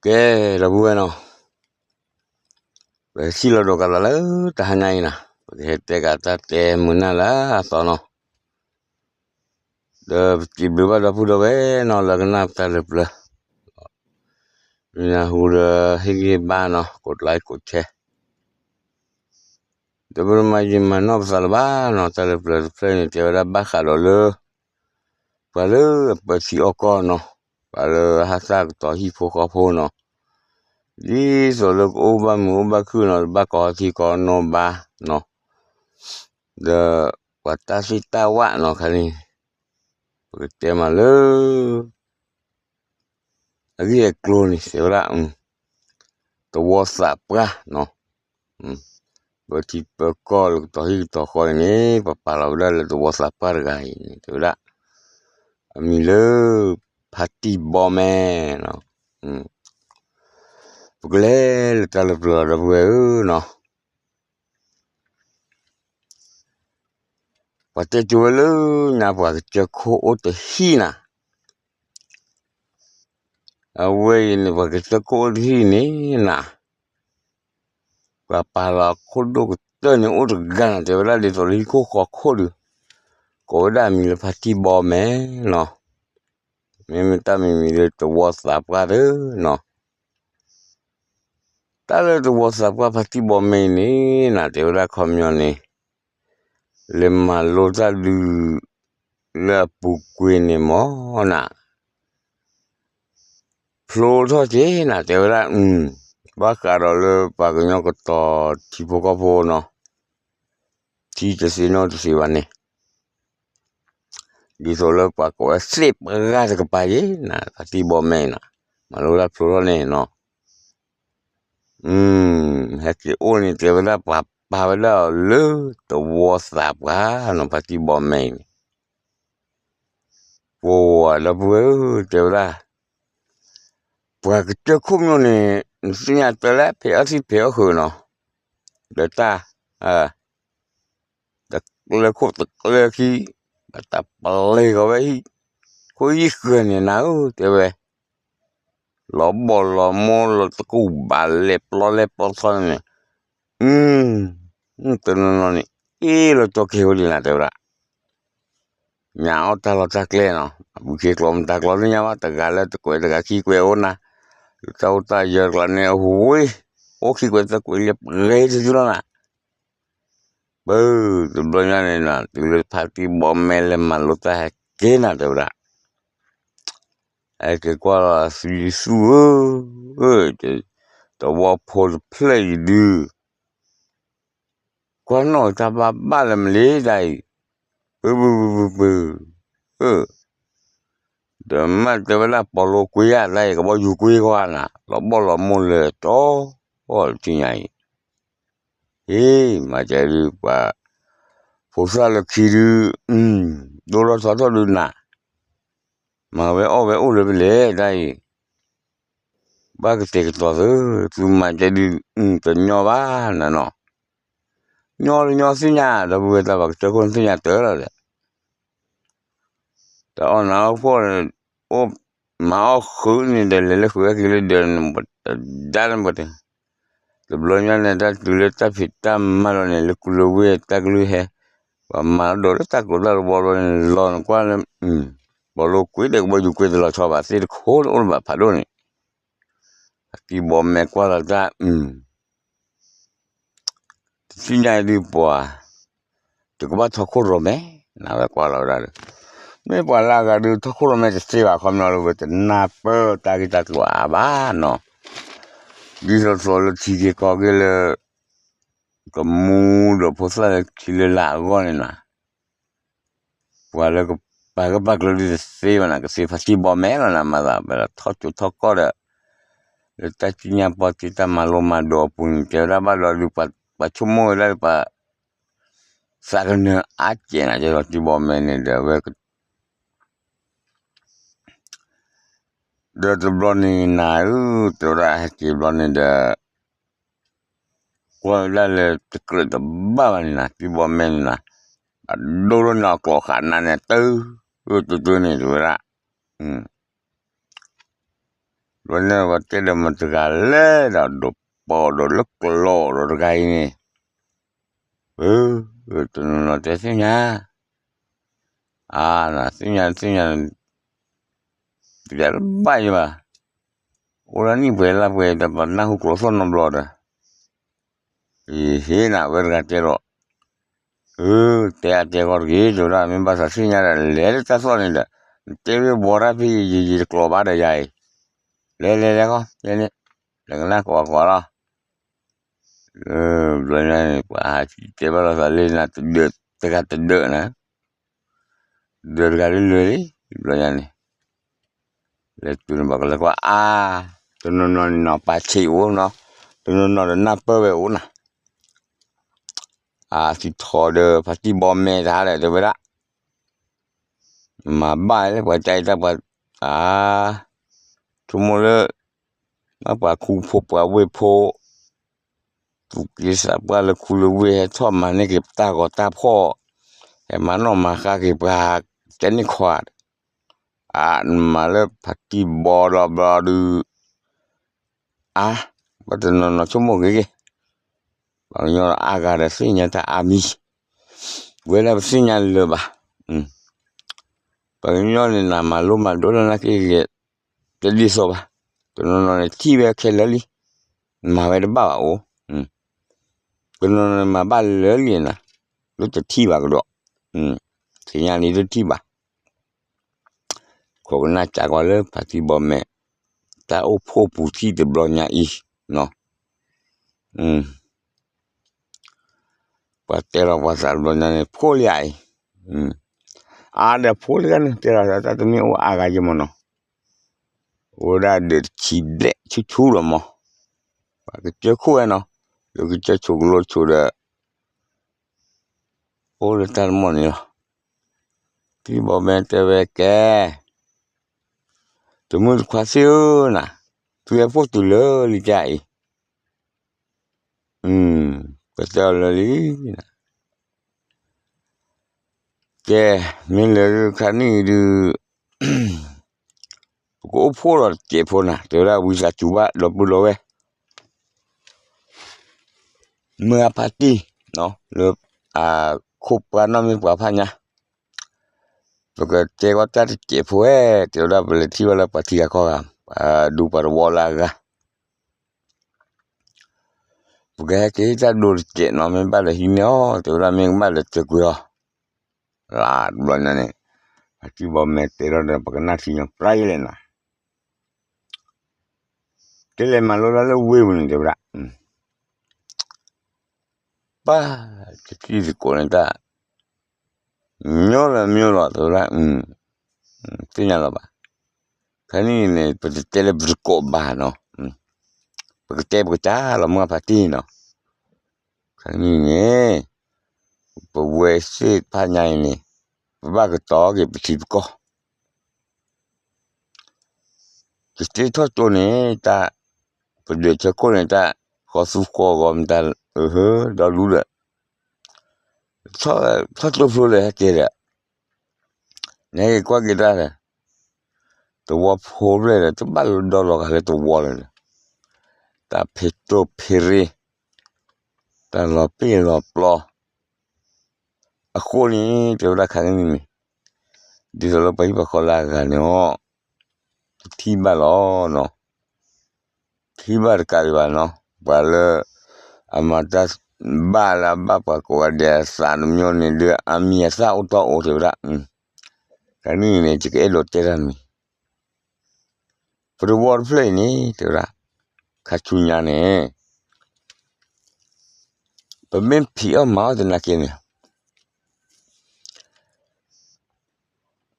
ကဲ, ဒီပုၢ်ဝဲၢ်နီၤ, ပဟဲထံၣ်လိာ်ဒီးကသးလၢတဟါညါအံၤနီၤ, ပကဟဲတဲကးတၢ်တဲမုာ်နၢ်လၢအသီနီၤ, ဒီးပစံးဘျုးဘၣ်ဒီပုၢ်ဒီဝဲၢ်နီၤ လၢကနၣ်ပတၢ်လၢပျၢၤ, မ့ၢ်နၢ်ဟူဒီးဟ့ၣ်ဂံၢ်ဘါနီၤ, ကိးlikeကိးshare ဒီးပတမၤယံာ်မၤနီၢ်ပသးလၢၤဘၣ်နီၤ, တၢ်လၢပျၢၤတဖျၢၣ်န့ၣ် တဲဝဲဒၣ်ဘၣ်ဃးဒီးလၢ ပှၤလၢအပၢထံအီၣ်ကီၢ်နီၤ, ပှၤလၢအဟးသၣ်ကတီၤဟံၣ်ဖိဃီဖိနီၤ, ဒ်သိးလၢကအိၣ်ဘၣ်မုာ်အိၣ်ဘၣ်ခုၣ်နီၤ, တဘၣ်ကီထံကီနိဘၣ်နီၤ, ဒီးပှၤတၢ်သ့ၣ်တၢ်ဝၣ်နီၤခါန့ၣ်, ပကတဲမးလၢ အဂ့ၢ်အကျိၤန့ၣ် တဲဝဲဒၣ် သဝီသးပှၢ်နီၤ, ပၢထံပၢကီၢ်လၢကတီၤဟံၣ်ကတီၤဃီအံၤန့ၣ် ပပာ်လီၤဝဲဒၣ်လၢသဝီသးပှၢ်တဂၤအံၤန့ၣ် တဲဝဲဒၣ် အမံၤလၢ ဖါတံၢ်ဘီမဲနီၤ, ပကလဲၤလၢတၢ်လၢပျၢၤဒီပုၢ်ဝဲၢ်ဧၢနီၤ, ပှၤတဲကၠိဝဲလၢညါပှၤကစၢၢ်ခိၣ်အိၣ်တဟံၣ်နၤ, အဝဲအံၤန့ၣ် ပှၤကစၢၢ်ခိၣ်အိၣ်တဟံၣ်န့ၣ်နၤ, ပှၤပာ်လီၤအခိၣ်ဒိၣ်ကတၢၢ်န့ၣ်အိၣ်တဂၤနီၤ, တဲဝဲဒၣ်ဒ်သိးလၢဟံၣ်ခိၣ်ဃီခိၣ်ဒီး, ကိးဝဲဒၣ်အမံၤလၢဖါတံၢ်ဘီမဲနီၤ, မ့မ့ၢ်တၢ်မံၤမံၤလၢသဝီသးပှၢ်သ့နီၤ, တၢ်လၢသဝီသးပှၢ်ဖါတံၢ်ဘီမဲအံၤန့ၣ်နၤ, တဲဝဲဒၣ်ခီပညီန့ၣ် လဲၤမၤလိတၢ်ဒုး လၢအပူၤကွံာ်န့ၣ်မ့ၢ်နၤ, ဖျိထီၣ်က့ၤနၤ တဲဝဲဒၣ်, ဘၣ်ဃးဒီးလၢပှၤကညီကတီၤထံဖိကီၢ်ဖိနီၤ, ထံတသ့နီတသ့ဘၣ်န့ၣ်, ဒ်သိးလၢပှၤကိးဝဲသ့ၣ်ပှၤဂၤတကပၤက့ၤနၤ, ဖါတံၢ်ဘီမဲနၤ, မၤလိတၢ်ဖျိထီၣ်န့ၣ်နီၤ ဟဲက့ၤအိၣ်န့ၣ် တဲဝဲဒၣ်ပှၤပာ်ဝဲဒၣ်အီၤလၢသဝီသးပှၢ်နီၤ, ဖါတံၢ်ဘီမဲအံၤန့ၣ်, ပှၤဒီပုၢ်ဝဲၢ်ဧၢ တဲဝဲဒၣ်, ပှၤကစၢၢ်ခိၣ်မ့ၢ်န့ၣ် နသ့ၣ်ညါတၢ်လၢဖဲးအီၣ်သံၣ်ဖဲးအီၣ်ဃုာ်နီၤ, ဒီးတၢ် တကျၢၤခိၣ်တကျၢၤခံ, ဘၣ်တၢ်ပျဲကီၤဝဲဟံၣ်, ခိၣ်ဟံၣ်ဃၢၤန့ၣ်နၤဧၢ တဲဝဲ, လီၤဘီၣ်လီၤမိၢ်လီၤတကူၣ်ဘၣ်လဲၤပျီလဲၤပျီထီန့ၣ်, တနီၤနီၤန့ၣ် အ့ၣ်လီၤကၠီက့ၤဝဲဒၣ်နၤ တဲဝဲဒၣ်, ညါအီၣ်တၢ်လီၢ်တၢ်ကျဲနီၤ, အဘူးက့ၤကျီမတၤကျီသ့ၣ်ညါဘၣ်, တဂၤလၢတကွဲးတဂၤခံကွဲးအိၣ်နၤ, လၢတၢ်အိၣ်တၢ်ယၢၤကျါန့ၣ် အဟူဝ့ၢ်, အိၣ်ခံကွဲးသၢကွဲးလၢပှဲၤတစုလီၤနၤ ပၢ်, တဘျီညါန့ၣ်နၤ တုၤလၢဖါတံၢ်ဘီမဲလဲၤမၤလိတၢ်ဟဲက့ၤနၤ တဲဝဲဒၣ်, ဟဲက့ၤကွၢ်လီၤ သုယ့ၣ်ၡူးဧၢ, သဝီဖိတဖျၢၣ်အံၤဒုး ကွၢ်နီၣ်တၢ်ဘၣ်ဘၣ်လၢမလ့ၤတၢ်အံၤ, ပုၢ်ပုၢ်ပုၢ်ပုၢ်ပုၢ်, ဒီးမ့ၢ်တဲဝဲဒၣ်ပီၤလိာ်ကွံာ်ဧါ တၢ်အံၤ ကဘီယူၤကွံာ်ကွၢ်နၤ လီၤဘီၣ်လီၤမိၢ်လဲၤတီ, အီၣ်လၢထံၣ်ညါအံၤ, ဟ့ၣ် မၤကဲဒုးပှၤ, ဖိသၣ်လၢခံဒုး, ဒိၣ်ထီၣ်ထီထီၣ်ဒုးနၤ, မၤဝဲအီၣ်ဝဲအိၣ်လၢပလဲၤတၢ်အံၤ, ဘၣ်ကတဲာ်ကတီၤသု, သုမၤကဲဒုး, တညီဘၣ်နၤနီၤ, ညီတညီသ့ၣ်ညါ ဒီပုၢ်ဝဲၢ်တၢ်ပှၤကစၢၢ်ခိၣ်န့ၣ်သ့ၣ်ညါတၢ်လီၤဒီး တၢ်အီၣ်နၤအီၣ်ဖှီၣ်, အိၣ်မၤအီၣ်ဃုာ်န့ၣ်ဒီး လဲၤလၢဃုာ်ဝဲက့ၤလၢဒီး တဒါန့ၣ်ပှၤတဲ, တဘျီညါန့ၣ် တၢ်တုၤလၢတၢ်ဖံးတၢ်မၤလီၤန့ၣ် လၢကူလၢဝ့ၢ်တၢ်ကလုၢ်ဟဲ, ပှၤမၤလီၤဒီးလၢတၢ်ကိးတၢ်ကဘီဘျီန့ၣ် လီၤနကွၢ်လၢ, ပီၤလိာ်ကွံာ်ဒီးကဘီယူၤကွံာ်တလီၤဆီဘၣ် သ့ၣ်တခိၣ်န့ၣ်အိၣ်လၢၤဘၣ်ဖးဒိၣ်န့ၣ်, ဖါတံၢ်ဘီမဲကွၢ်လီၤတၢ် တသ့ၣ်ညါအံၤဒုးပှၤ, တကဘၣ်ထီခိၣ်ရိၣ်မဲ, နဝဲကွၢ်လီၤဝဲဒၣ်ဒီး, မ့ၢ်ပှၤလၢအဂၤဒုး ထီခိၣ်ရိၣ်မဲတသ့ဘၣ် ခီပညီလၢဝဲတနၢ်ပၢၢ်တၢ်ဂ့ၢ်တၢ်ကျိၤအါဘၣ်နီၤ, ဒ်သိးသိးလၢထံဂ့ၢ်ကီၢ်ဂ့ၢ်လၢ ကမူဒီးဖိသၣ်လၢထံလၢလာ်အဂီၢ်န့ၣ်နီၤ ပှၤလၢကပာ်ဂၢၢ်ပာ်ကျၢၤဒုးတသ့ဘၣ်နၤ ကသ့ဖါတံၢ်ဘီမဲလီၤနၤ မၤသးပှၤလၢထီၣ်ကၠိထီၣ်ကီၢ်ဒီး, လၢတၢ်စံၣ်ညါပီၢ်တ့တၢ်မၤလိမၤဒိးအပူၤန့ၣ် တဲဝဲဒၣ်ဘၣ်ဒီးဒုးပှၤဆိကမိၣ်ဝဲဒၣ်ပှၤ, သးကနၢၤအါကဲးနၤ ကဲဒီးတံၢ်ဘီမဲန့ၣ်ဒီးဝဲ ဒီးတဘျီန့ၣ်နၤဧၢ တဲဝဲဒၣ်ဟဲက့ၤဘျီန့ၣ်ဒီး, ကွၢ်ဝဲဒၣ်လၢတကြၢးတဘၣ်ဘၣ်န့ၣ်နၤ တံၢ်ဘီမဲန့ၣ်နၤ, အဒိလီၤန့ၣ်အကျိာ်ဃာ်နၤန့ၣ် တၢ်, တၢ်တၢ်န့ၣ်တဲဝဲဒၣ်, ဘျီန့ၣ်ပှၤတဲဒီးမတၤတဂၤလဲၣ်ဒီး ဒိးပိာ်ဒီးလၢကျိဒီးတဂၤအံၤန့ၣ်, အၢ, တနီၤနီၤတဲသ့ၣ်ညါ, အါ, သ့ၣ်ညါသ့ၣ်ညါ, တဂၤတဘၣ်ယဘၣ်, အိၣ်လၢနံၣ်ပှဲၤလါပှဲၤဒီး ပနၢ်ဟူကျိသီၣ်နီတဘျီဒီး ယဟ့ၣ်နၤဝဲတဂၤတဲဒီး, အၢ, တဲအါတဲဂီၢ်တဂ့ၤ တဲဝဲဒၣ် မ့ၢ်ဘၣ်သးသ့ၣ်ညါဒီး လဲၤလၢတၢ်သီၣ်န့ၣ်ဒီး နတဲဝဲဘှီတၢ်ဖဲယယတကျိၤဘၣ်ဒီးယၤအံၤ, လဲၤလဲၤလဲၤဃီ ယဲန့ၣ်, လဲၤကနၣ်ကွၢ်ကွၢ်လီၤ, ဘျီညါန့ၣ် ပှၤဟးတဲဘၣ်လိာ်သးလၢနၤတဒၢး တဂၤတဒၢးနၤ ဒၢးတဂၤလၢလၢာ်လံ, ဘျီညါန့ၣ် လဲၤတုၤန့ၣ်ဘၣ်ကလဲၤကွၢ်အါ, တနီၤနီၤန့ၣ်နီၤ ပာ်ဆံးအိၣ်နီၤ, တနီၤနီၤဒီးနၢ်ပၢၢ်ဝဲအိၣ်နၤ, အသုးထီဒီးဖါတံၢ်ဘီမဲတဟါဒီး တဲဝဲဒၣ်, မၤဘၣ်လၢပှၤတၢ်အံၤတၢ်ပှၤ, အါ, ဆိကမိၣ်လၢ ပှၤခူဖိပှၤဝ့ၢ်ဖိ သူၣ်က့သးပှၢ်လၢခူလၢဝ့ၢ် ဟဲထီၣ်မၤန့ၢ်က့ၤပတၢ်ဂီၤတၢ်ဖီၣ်, ဟဲမၤနီၣ်မၤဃါက့ၤပှၤ, တဲန့ၢ်ခွါ, အါ, နမၤလၢဖါတံၢ်ဘီဒီးဘျီဒုး, အါ, ဘၣ်တနီၤနီၤဆိကမိၣ်ဂ့ၤဂ့ၤ, ပှၤကညီဒီးအါဂၤဒီးသ့ၣ်ညါတၢ်အါမံၤ, ဝဲဒၣ်ပသ့ၣ်ညါလၢၤဘၣ်, ပှၤကညီန့ၣ်နမၤလိမၤဒိးလၢနက့ၤဂ့ၤ တဒ်သိးဘၣ်, တနီၤနီၤန့ၣ်ထံၣ်ဝဲခဲလၢာ်လံ, မၤဝဲတဘၣ်ဘၣ်အိၣ်, တနီၤနီၤန့ၣ်မၤဘၣ်လၢာ်လံနၤ, လၢတထံၣ်ဘၣ်ကဒီး, သ့ၣ်ညါန့ၣ်တထံၣ်ဘၣ်, ခိးကနၣ်စးကွၢ်လၢဖါတံၢ်ဘီမဲာ်, တၢ်အိၣ်ဖှိၣ်ပူၤထံၣ်တဘျီညါအံၤ, ပှၤတဲလီၤပှၤသးတဘျီညါန့ၣ် ဖိလံဧါအံၤ, အါဒီးဖိလံဂၤန့ၣ် တဲလီၤသးတၢ်တမ့ၢ်အိၣ်အါဂၤယဲၢ်မးနီၤ, အိၣ်ဒၣ်ဒၢးတဆံဘျဲၣ်ဆူၣ်ဆူၣ်လီၤမး, ပှၤကစၢၢ်ခိၣ်ဝဲနီၤ, လၢကစၢၢ်ဆိးကလိဆိးဒီး အိၣ်လၢတၢ်တမီၢ်န့ၣ်လီၤ, တံၢ်ဘီမဲာ်တဲဝဲကဲ တမုၢ်တခွါသ့ၣ်ဧၢနၤ, သုဟဲဖှိၣ်တုၤလၢလံတၢ်အံၤ, ပတဲအီၤလၢလံ, ကဲ, မ့ၢ်လၢခါနံၣ်အံၤဒုး ပကအိၣ်ဖှိၣ်ဒီးတစဲးဖိနၤ, တဲဝဲဒၣ်ဝံသးစူၤဘၣ်ဒီပုၢ်ဒီဝဲၢ် မုၢ်အဖါတံၢ်, လၢအခိၣ်ပှၢ်နီၢ်မ့ၢ်ပှၤဖးညါ, ပကတဲကီးတၢ်တစဲးဖိဝဲ, တဲဝဲဒၣ်ပလဲၤထံၣ်ဘၣ်လၢပှၤထံဂၤကီၢ်ဂၤ, ပှၤဒူပှၤသဝီလၢအဂၤ, ပကဟဲက့ၤဟ့ၣ်တၢ်ဒိတစဲးနီၤ, မ့ၢ်ဘၣ်လဲၤဟံးန့ၢ်အီၤ, တဲဝဲဒၣ်မ့ၢ်ကဘၣ်လဲၤစဲးကွံာ်အီၤ, လၢတဘျီညါန့ၣ်, အတံၢ်ဘီမဲာ်တဲထီၣ်ဒီး ပကနၣ်ထံညီပြါယလဲၣ်နၤ တဲလဲၤမၤလိတၢ်လၢဝ့ၢ်ပူၤန့ၣ် တဲဝဲဒၣ်, ပၢ်, တထံၣ်သကိးန့ၣ်တၢ်, မ့ၢ်လီၤမ့ၢ်လီၤ တဲဝဲဒၣ်, သ့ၣ်ညါလီၤဘၣ်, ခါနံၣ်န့ၣ် ပတတဲလၢပသကိးဘၣ်နီၤ, ပကတဲပကစၢ်လီၤမုၢ်ဖါတံၢ်နီၤ, ခါနံၣ်န့ၣ်, ပဝဲသ့ၣ်ဖးညါအံၤန့ၣ်, ပဘၣ်ကတီၤက့ၤပထံပကီၢ် ကသ့ၣ်ထီၣ်ကၠိန့ၣ် တၢ်, ပဒွဲၣ်ဆၢခိၣ်န့ၣ် တၢ်ဃီသူဃီဂီၤမတၤ, အဟၢ, ဒီဒူဒီး, ထီၣ်ကၠိဖျိလၢဟဲက့ၤဒီး, နဟဲက့ၤကွၢ်က့ၤတၢ်ဒီး, သဝီဖိဖျဲၣ်ဒီး တဘၣ်လီၤဒီလီၤဂာ်လၢသဝီလၢၤဒီး, တၢ်ဖံးတိၢ်ဖံးရ့ၣ်, တၢ်လီၤပ့ၢ်လီၤပျီ အဃိန့ၣ် တဲဝဲဒၣ်ခါကနံၣ်န့ၣ်, ဒ်သိးလၢပှၤဟံၣ်ပှၤဃီလၢအဂၤန့ၣ်အီၤ, တထံၣ်ဘၣ်လီၤနီၤ, ထံၣ်ဘၣ်တကးဒံးဘၣ်နီၤ, ပှၤလၢ အမၤတၢ်ဘၣ်လၢအဘၣ်ပှၤကိးဂၤဒဲးအသးတမံၤန့ၣ်ဒီး အမံၤအသၣ်အိၣ်တီအိၣ်တဲဝဲဒၣ်, ခါနံၣ်န့ၣ် ယကအဲၣ်ဒိးတဲတၢ်မံၤ ပတဝီတဖျၢၣ်အံၤန့ၣ် တဲဝဲဒၣ်, ခါဆူညါန့ၣ် ပမ့ၢ်ဖံးအီၣ်မၤအီၣ်သနာ်က့န့ၣ်,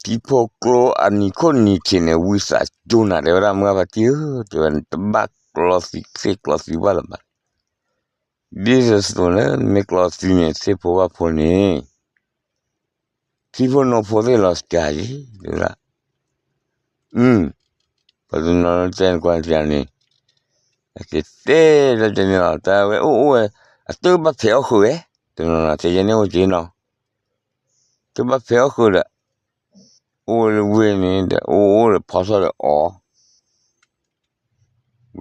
ထံဖိကျိအနံၤခိၣ်နံၤထံးန့ၣ် ဝံသးစူၤနၤ တဲဝဲဒၣ် မုၢ်ဂၤဖါတံၢ်ဧၢ, တဲဝဲ တဘၣ်ကျီသံသ့ၣ်ကျီသံဘၣ်လၢၤဘၣ်. ဒ်သိးသိးန့ၣ် မ့ၢ်ကျီသံန့ၣ် သ့ၣ်ဖိဝၣ်ဖိန့ၣ် ထံဖိနိဖိသ့ၣ်လီၤစှၤယံၤ တဲဝဲဒၣ်, ပှၤတနီၤတဲနကွၢ်နထံၣ်န့ၣ်, အကတဲလၢတန့ၣ်လီၤ တၢ်ဝဲအိၣ်အိၣ်ဝဲ, အတဘၣ်ဖဲးအီၣ်ဃုာ်ဝဲ, တနီၤနီၤတဲယဲန့ၣ်အိၣ်က့နီၤ, တဘၣ်ဖဲးအီၣ်ဃုာ်ဒီး, အိၣ်ဝဲလၢဝ့ၢ်န့ၣ်ဒီး အိၣ်အိၣ်ဒီးဖီထီၣ်ဒီးအီၤ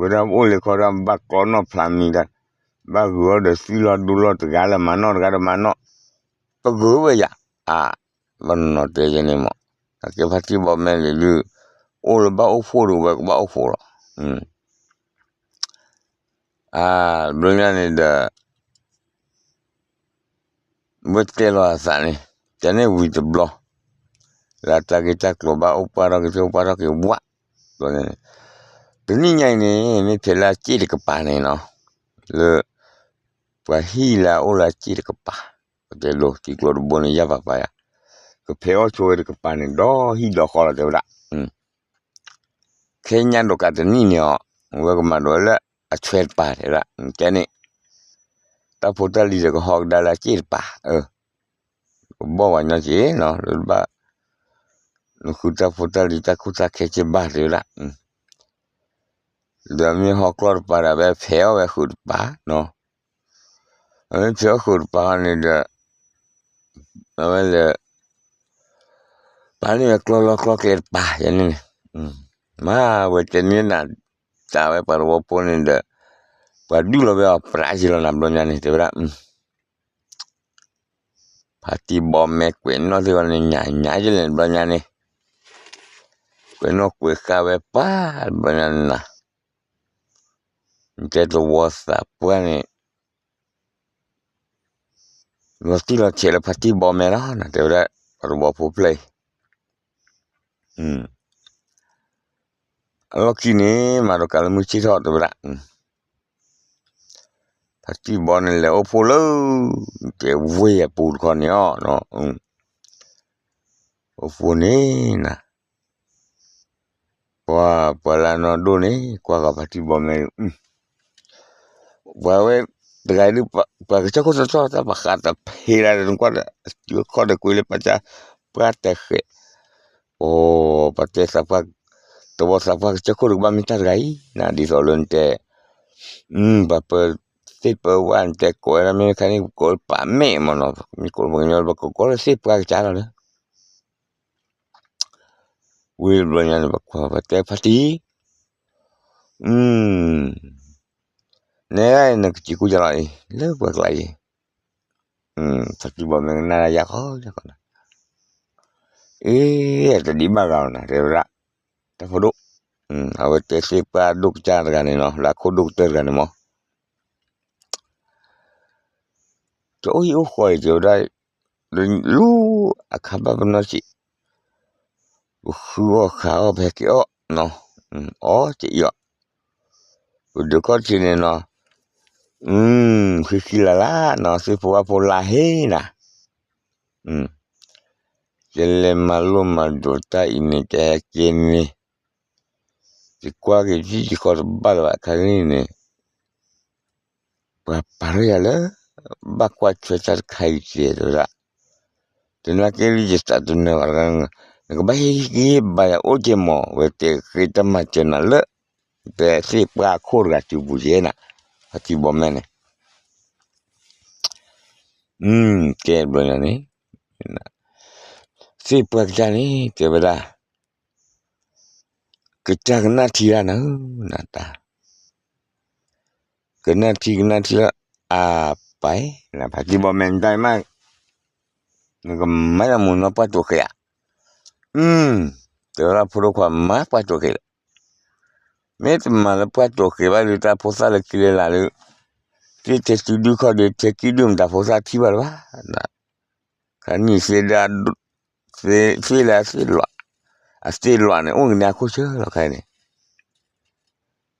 ဝဲဒၣ်အိၣ်လၢခီဒၣ်ဘၣ်ကျီနီၣ်ဖျါမံၤဒၣ်, ဘၣ်ဂုာ်အီၤဒီးသွံၣ်လီၤဒိလီၤတဂၤလၢမၤနီၣ်တဂၤဒီးမၤနီၣ်, ပဂုာ်ဝဲယၤ, အါ, ဘၣ်နီၢ်နီၢ်တဲယဲန့ၣ်မး, အကဲဖါတံၢ်ဘီမဲလံၤဒုး, အိၣ်လၢဘၣ်အိၣ်ဖှိၣ်ဒီးဝဲကဘၣ်အိၣ်ဖှိၣ်လီၤ, အါ, ဘျီညါန့ၣ်ဒီး ဝဲတဲလီၤအသးန့ၣ်, ကန့ၣ်ဝံၤတဘျီ, လၢတၢ်ဂ့ၢ်တၢ်ကျိၤဘၣ်အိၣ်ပှၢ်ထီၣ်က့ၤ အိၣ်ပှၢ်ထီၣ်က့ၤဝး, ဘျီန့ၣ်, တနံၣ်ညါအံၤန့ၣ် မ့ၢ်ဖဲလၢအစ့ၣ်တကပၤန့ၣ်နီၤ, လၢ ပှၤဟံၣ်လၢအအိၣ်လၢအစ့ၣ်တကပၤ, ပတဲဒိးထံကျိတဘိန့ၣ် ယၢ်ပၤပၤယၤ, ကဖဲးအီၣ်ဆိဝဲတကပၤန့ၣ် ဒီးဟံၣ်ဒီးဃီလီၤတဲဝဲဒၣ်, ခဲညါဒိးကးတနံၣ်န့ၣ်အီၤ, ဝဲကမၤဒိးလၢအဆွဲတပၤတဲဝဲဒၣ်, တဲန့ၣ် တၢ်ဖိတၢ်လံၤဒီးကဟီကဒါလၢအစ့ၣ်တပၤ, ကဘီၣ်ဝဲညီက့ၤနီၤ, လၢဘၣ် နဃုတၢ်ဖိတၢ်လံၤတၢ်ခိၣ်တၢ်ခဲက့ၤဘၣ်တဲဝဲဒၣ်, ဒီးမ့ၢ်ဟီကျီၢ်တပၤဒီး အဝဲဖဲးအီၣ်ဝဲဃုာ်တပၤနီၤ, အမ့ၢ်ဖဲးအီၣ်ဃုာ်တပၤဟီန့ၣ်ဒီး အဝဲလဲၤ ပာ်န့ၢ်ဝဲကျီလီၢ်ကျီကျဲတပၤယဲန့ၣ်န့ၣ်, မ့ၢ်ဝဲတဲန့ၢ်နၤ တၢ်ဝဲပှၤသဝီဖိန့ၣ်ဒီး ပှၤဒုးလီၤဝဲအီၤပြးယံာ်လီၤနၤဘျီညါန့ၣ် တဲဝဲဒၣ်, ဖါတံၢ်ဘီမဲကွဲးနီၣ်သ့ၣ်ဂီၤန့ၣ် ညါညါယလဲၣ်ဘျီညါန့ၣ်, ကွဲးနီၣ်ကွဲးဃာ်ဝဲပှၤဘျီညါန့ၣ်နၤ, နတဲသဝီသးပှၢ်န့ၣ် လီၤတံၢ်လီၤဆဲးလၢဖါတံၢ်ဘီမဲလီၤနၤ တဲဝဲဒၣ်, ပှၤသဝီဖိဖျၢၣ်အံၤ, အလီၢ်ခံန့ၣ် မၤဒီးကးလၢမုၢ်ဆ့ၣ်ထီၣ်တဲဝဲဒၣ်, ဖါတံၢ်ဘီန့ၣ်လဲၤအိၣ်ဖှိၣ်လၢ တဲဝ့ၢ်အပူၤတခီန့ၣ်အီၤ, အိၣ်ဖှိၣ်န့ၣ်နၤ, ပှၤ ပှၤလၢအနီၢ်ဒိၣ်န့ၣ် ကွၢ်ဃီၤဖါတံၢ်ဘီမဲ, ပှၤဝဲ တဂၤအံၤဒုး ပှၤကစၢၢ်ခိၣ်သီထီၣ်တၢ်ပှၤဃးတဖံးလၢနကွၢ်ဒီး စတူအခီၣ်ဒီးကွံာ်လၢပှၤကၢ် ပှၤတဃဲး, အိ ပှၤတဲသးပှၢ်, သဝီသးပှၢ်ကစၢၢ်ခိၣ်ဒီးကဘၣ်မ့ၢ်တၢ်တဂၤအံၤ နဒ်သိးလၢနတဲ, ပှၤပၢသ့ၣ်ပၢဝၣ်နတဲကိးဝဲဒၣ်မ့ၢ်ခါန့ၣ် ကိးလၢပာ်မဲာ်မ့ၢ်နီၤ, မ့ၢ်ကိးလၢပှၤကညီလၢပကကိးလၢသ့ၣ်ပှၢ်ကစၢ်လီၤလၢ ဝံၤတဘျီညါန့ၣ် ပှၤကွၢ်ပှၤတဲဖါတံၢ်, နဲဒၣ်နကစံးကူၣ်ယါလီၤအံၤ လၢပှၤကျါအံၤ, ဖါတံၢ်ဘီမဲကနၣ်ဒၣ်ယါခီယါခီနၤ, အ့ တဒံးဘၣ်ဂၤလီၤနၤ တဲဝဲဒၣ်, တၢ်ဖိဒိၣ်, အဝဲတဲသ့ၣ်ပှၢ်ဒိၣ်ကစၢ်တဂၤန့ၣ်နီၤ လၢအခိၣ်ဒိၣ်ကတၢၢ်တဂၤန့ၣ်မး တအိၣ်ဟံၣ်အိၣ်ဃီအံၤ တဲဝဲဒၣ်, လူၤအခါဘၣ်ပနီၢ်စံး, ပဃုအီၣ်ဃးအီၣ်ဖဲက့ၤအီၣ်နီၤ, အီၣ်စံးအီၤ, ပဒုးခီၣ်ထံးန့ၣ်နီၤ, ဃံဃံလၤလၤနီၤ သ့ၣ်ဖိဝၣ်ဖိလါဟ့နၤ, ယလဲၤမၤလိမၤဒိးတၢ်အံၤန့ၣ် ကဟဲက့ၤန့ၣ်, ယကွၢ်က့ၤယံၣ်ယဃီတဘၣ်လၢၤဘၣ် ခါကနံၣ်န့ၣ် ပှၤပာ်ထီၣ်ယၤလၢ ဘၣ်ကွၢ်ထွဲတၢ်တခါအံၤကဲတဲဝဲဒၣ်, တနာ်က့လံယသးတနၢၤဘၣ်တဂၤ, နကဘၣ်ဟ့ၣ်ဂံၢ်ဟ့ၣ်ဘါယၤအိၣ်က့ၤမး ဝဲတဲဃ့တၢ်မၤစၢၤနၤလၢ တဲသ့ၣ်ပှၢ်ခိၣ်တဂၤစုပူၤယဲနၤ, ဖါတံၢ်ဘီမဲန့ၣ် ကဲဘျီညါန့ၣ်, သ့ၣ်ပှၢ်ကစၢ်န့ၣ် တဲဝဲဒၣ်, ကစၢ်ကနၣ်ထံလၢနၤဧၢ, နတၢ်, ကနၣ်ထံကနၣ်ထံလၢ အပၢ်, နဖါတံၢ်ဘီမဲနတၢ်မး, နကမၤယၤမုၢ်နီၢ်ပှၢ်တိာ်ဃဲးဧါ, တဲဝဲဒၣ်ဖိဒိၣ်ခွါမၤပှၢ်တိာ်ဃဲးလၢ မ့ၢ်တမၤလၢပှၢ်တိာ်ဃဲးဘၣ်ဒီး တၢ်ဖိသၣ်လၢခံလၢလာ်ဒီး, သ့ၣ်ထဲစုဒုခီၣ်ဒီး ထဲကံၣ်ဒုၣ်မတၤဖိသၣ်ထံၣ်ဘၣ်လၢၤဘၣ်, ခါနံၣ်သ့ဒၣ်, သ့ၣ်လၢအသ့ၣ်လွး, အသ့ၣ်လွးန့ၣ် အိၣ်ကန့ၢ်အခိၣ်ဆၢလီၤခါန့ၣ်,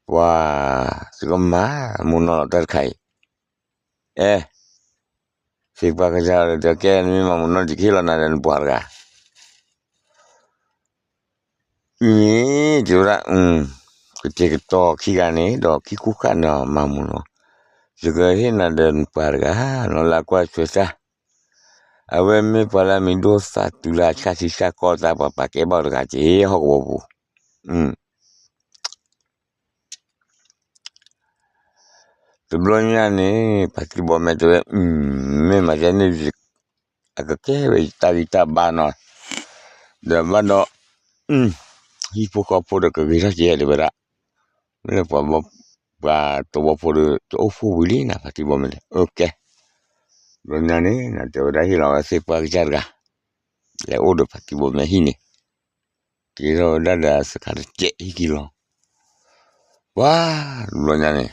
ပှၤ, သုကမၤမုၢ်နီၢ်လီၤတၢ်တခါအံၤ, အဲ သ့ၣ်ပှၢ်ကစၢ်ဒီး ကဲနမ့ၢ်မၤမုၢ်နီၢ်တကဟ့ၣ်လီၤနၤဒီးနပှၤတဂၤ အံၤန့ၣ် တဲဝဲဒၣ်, ကတဲာ်ကတီၤခံဂၤန့ၣ် ဒီးခံခူၣ်ဃၣ်န့ၣ်မၤမုၢ်နီၢ်, ယကဟ့ၣ်နၤဒီးနပှၤတဂၤ နီၢ်လၢကွၢ်ထွဲတၢ်, အဝဲမ့ၢ်ပှၤလၢအမံၤဒိၣ်သးတုၤလၢအဆၣ်ထံဆၣ်ကီၢ်သး ပှၤပာ်ကဲဘၣ်တဂၤက့ၤဟီၣ်ကဝီၤပူၤ တဘျီညါန့ၣ် ဖါတံၢ်ဘီမဲတဲဝဲ, မ့ၢ်မၤဒ်န့ၣ် အကကဲဝဲတၢ်ဂံၢ်တၢ်ဘါနီၤ, ဒီးဘၣ်ဒီး, ဟံၣ်ဖိဃီဖိဒီးကဂ့ၤထီၣ်က့ၤတဲဝဲဒၣ်, မ့ၢ်လၢပှၤဘီ ပှၤသဝီဖိဒီး တအိၣ်ဖှိၣ်ဝံၤလံနၤ ဖါတံၢ်ဘီမဲာ်န့ၣ် အကဲ, ဘျီညါန့ၣ် နတဲဝဲဒၣ်ဟ့ၣ်လီၤဝဲသ့ၣ်ပှၢ်ကစၢ်တဂၤ လဲၤအိၣ်ဒီးဖါတံၢ်ဘီမဲာ်ဟံၣ်န့ၣ်, က့ၤထီၣ်ဝဲဒၣ်ဒီးစခါတကဲးဟံၣ်က့ၤလီၤ, ပှၤ ဘျီညါန့ၣ်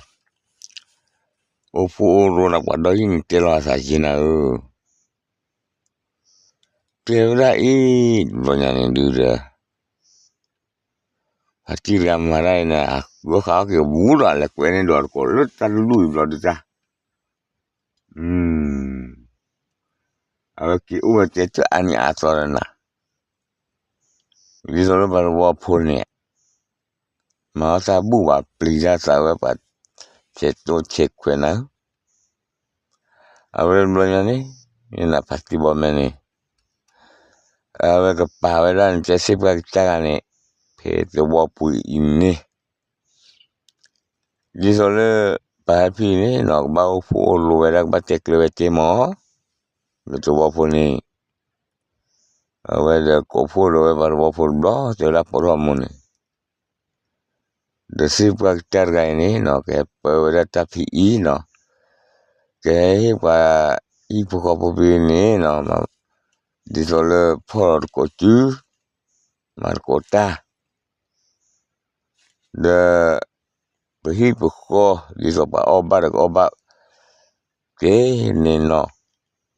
အိၣ်ဖှိၣ်အိၣ်ရိနၤပှၤဒီဟံၣ်န့ၣ်တဲလီၤအသးယ့နၤဧၢ, တဲဝဲဒၣ်အံၤ ဘျီညါန့ၣ်ဒုးဒီး ဖါတံၢ်တဂၤမၤတၢ်အံၤန့ၣ် အဂီၢ်ဃးအီၣ်က့ၤဝူဒီး လဲၤကွဲးန့ၢ်ဒီးတကိးလၢတၢ်လူၢ်အံၤဘျီဒုးတၢ်, အဝဲက့ၤအိၣ်ဝဲတဲတၢ်အါနံၤအါသီဒီးနၤ, ဒ်သိးလၢပှၤသဝီဖိန့ၣ် မၤအီၣ်တၢ်ဘူၣ်ဘၣ်ပျံၤတၢ်သးဝဲပှၤ ဆဲးတိဆဲးခွဲးနၤဧၢ, အဝဲဘျီညါန့ၣ် နဖါတံၢ်ဘီမဲာ်န့ၣ် အဝဲကပာ်ဝဲဒၣ်နတဲသ့ၣ်ပှၢ်ကစၢ်ဂၤန့ၣ် ဖဲသဝီပူၤအံၤန့ၣ် ဒ်သိးလၢ ပၢ်ဟဲဖံန့ၣ်နီၤ ကဘၣ်အိၣ်ဖှိၣ်အိၣ်ရိဝဲဒၣ် ကဘၣ်တဲကျၢၤဝဲတ့မး, လၢသဝီဖိန့ၣ် အဝဲဒီးကိးဖှိၣ်ဒီးဝဲပှၤသဝီဖိတဘျီ တဲဝဲဒၣ်ပိာ်ထီၣ်မူန့ၣ် ဒီးသ့ၣ်ပှၢ်ကစၢ်တဂၤအံၤန့ၣ်နီၤ ကဟဲပၢဝဲဒၣ်တၢ်ဖံးအံၤနီၤ, ကဟဲဟ့ၣ်ပှၤဟံၣ်ဖိဃီဖိဖဲန့ၣ်နီၤ, ဒ်သိးလၢဖီၣ်လီၤတကိးစု, မၤတကိးတၢ်, ဒီး ပဟံၣ်ပဃီ ဒ်သိးပှၤအီၣ်ဘၣ်ဒီးကအီၣ်ဘၣ် ကဲန့ၣ်နီၤ,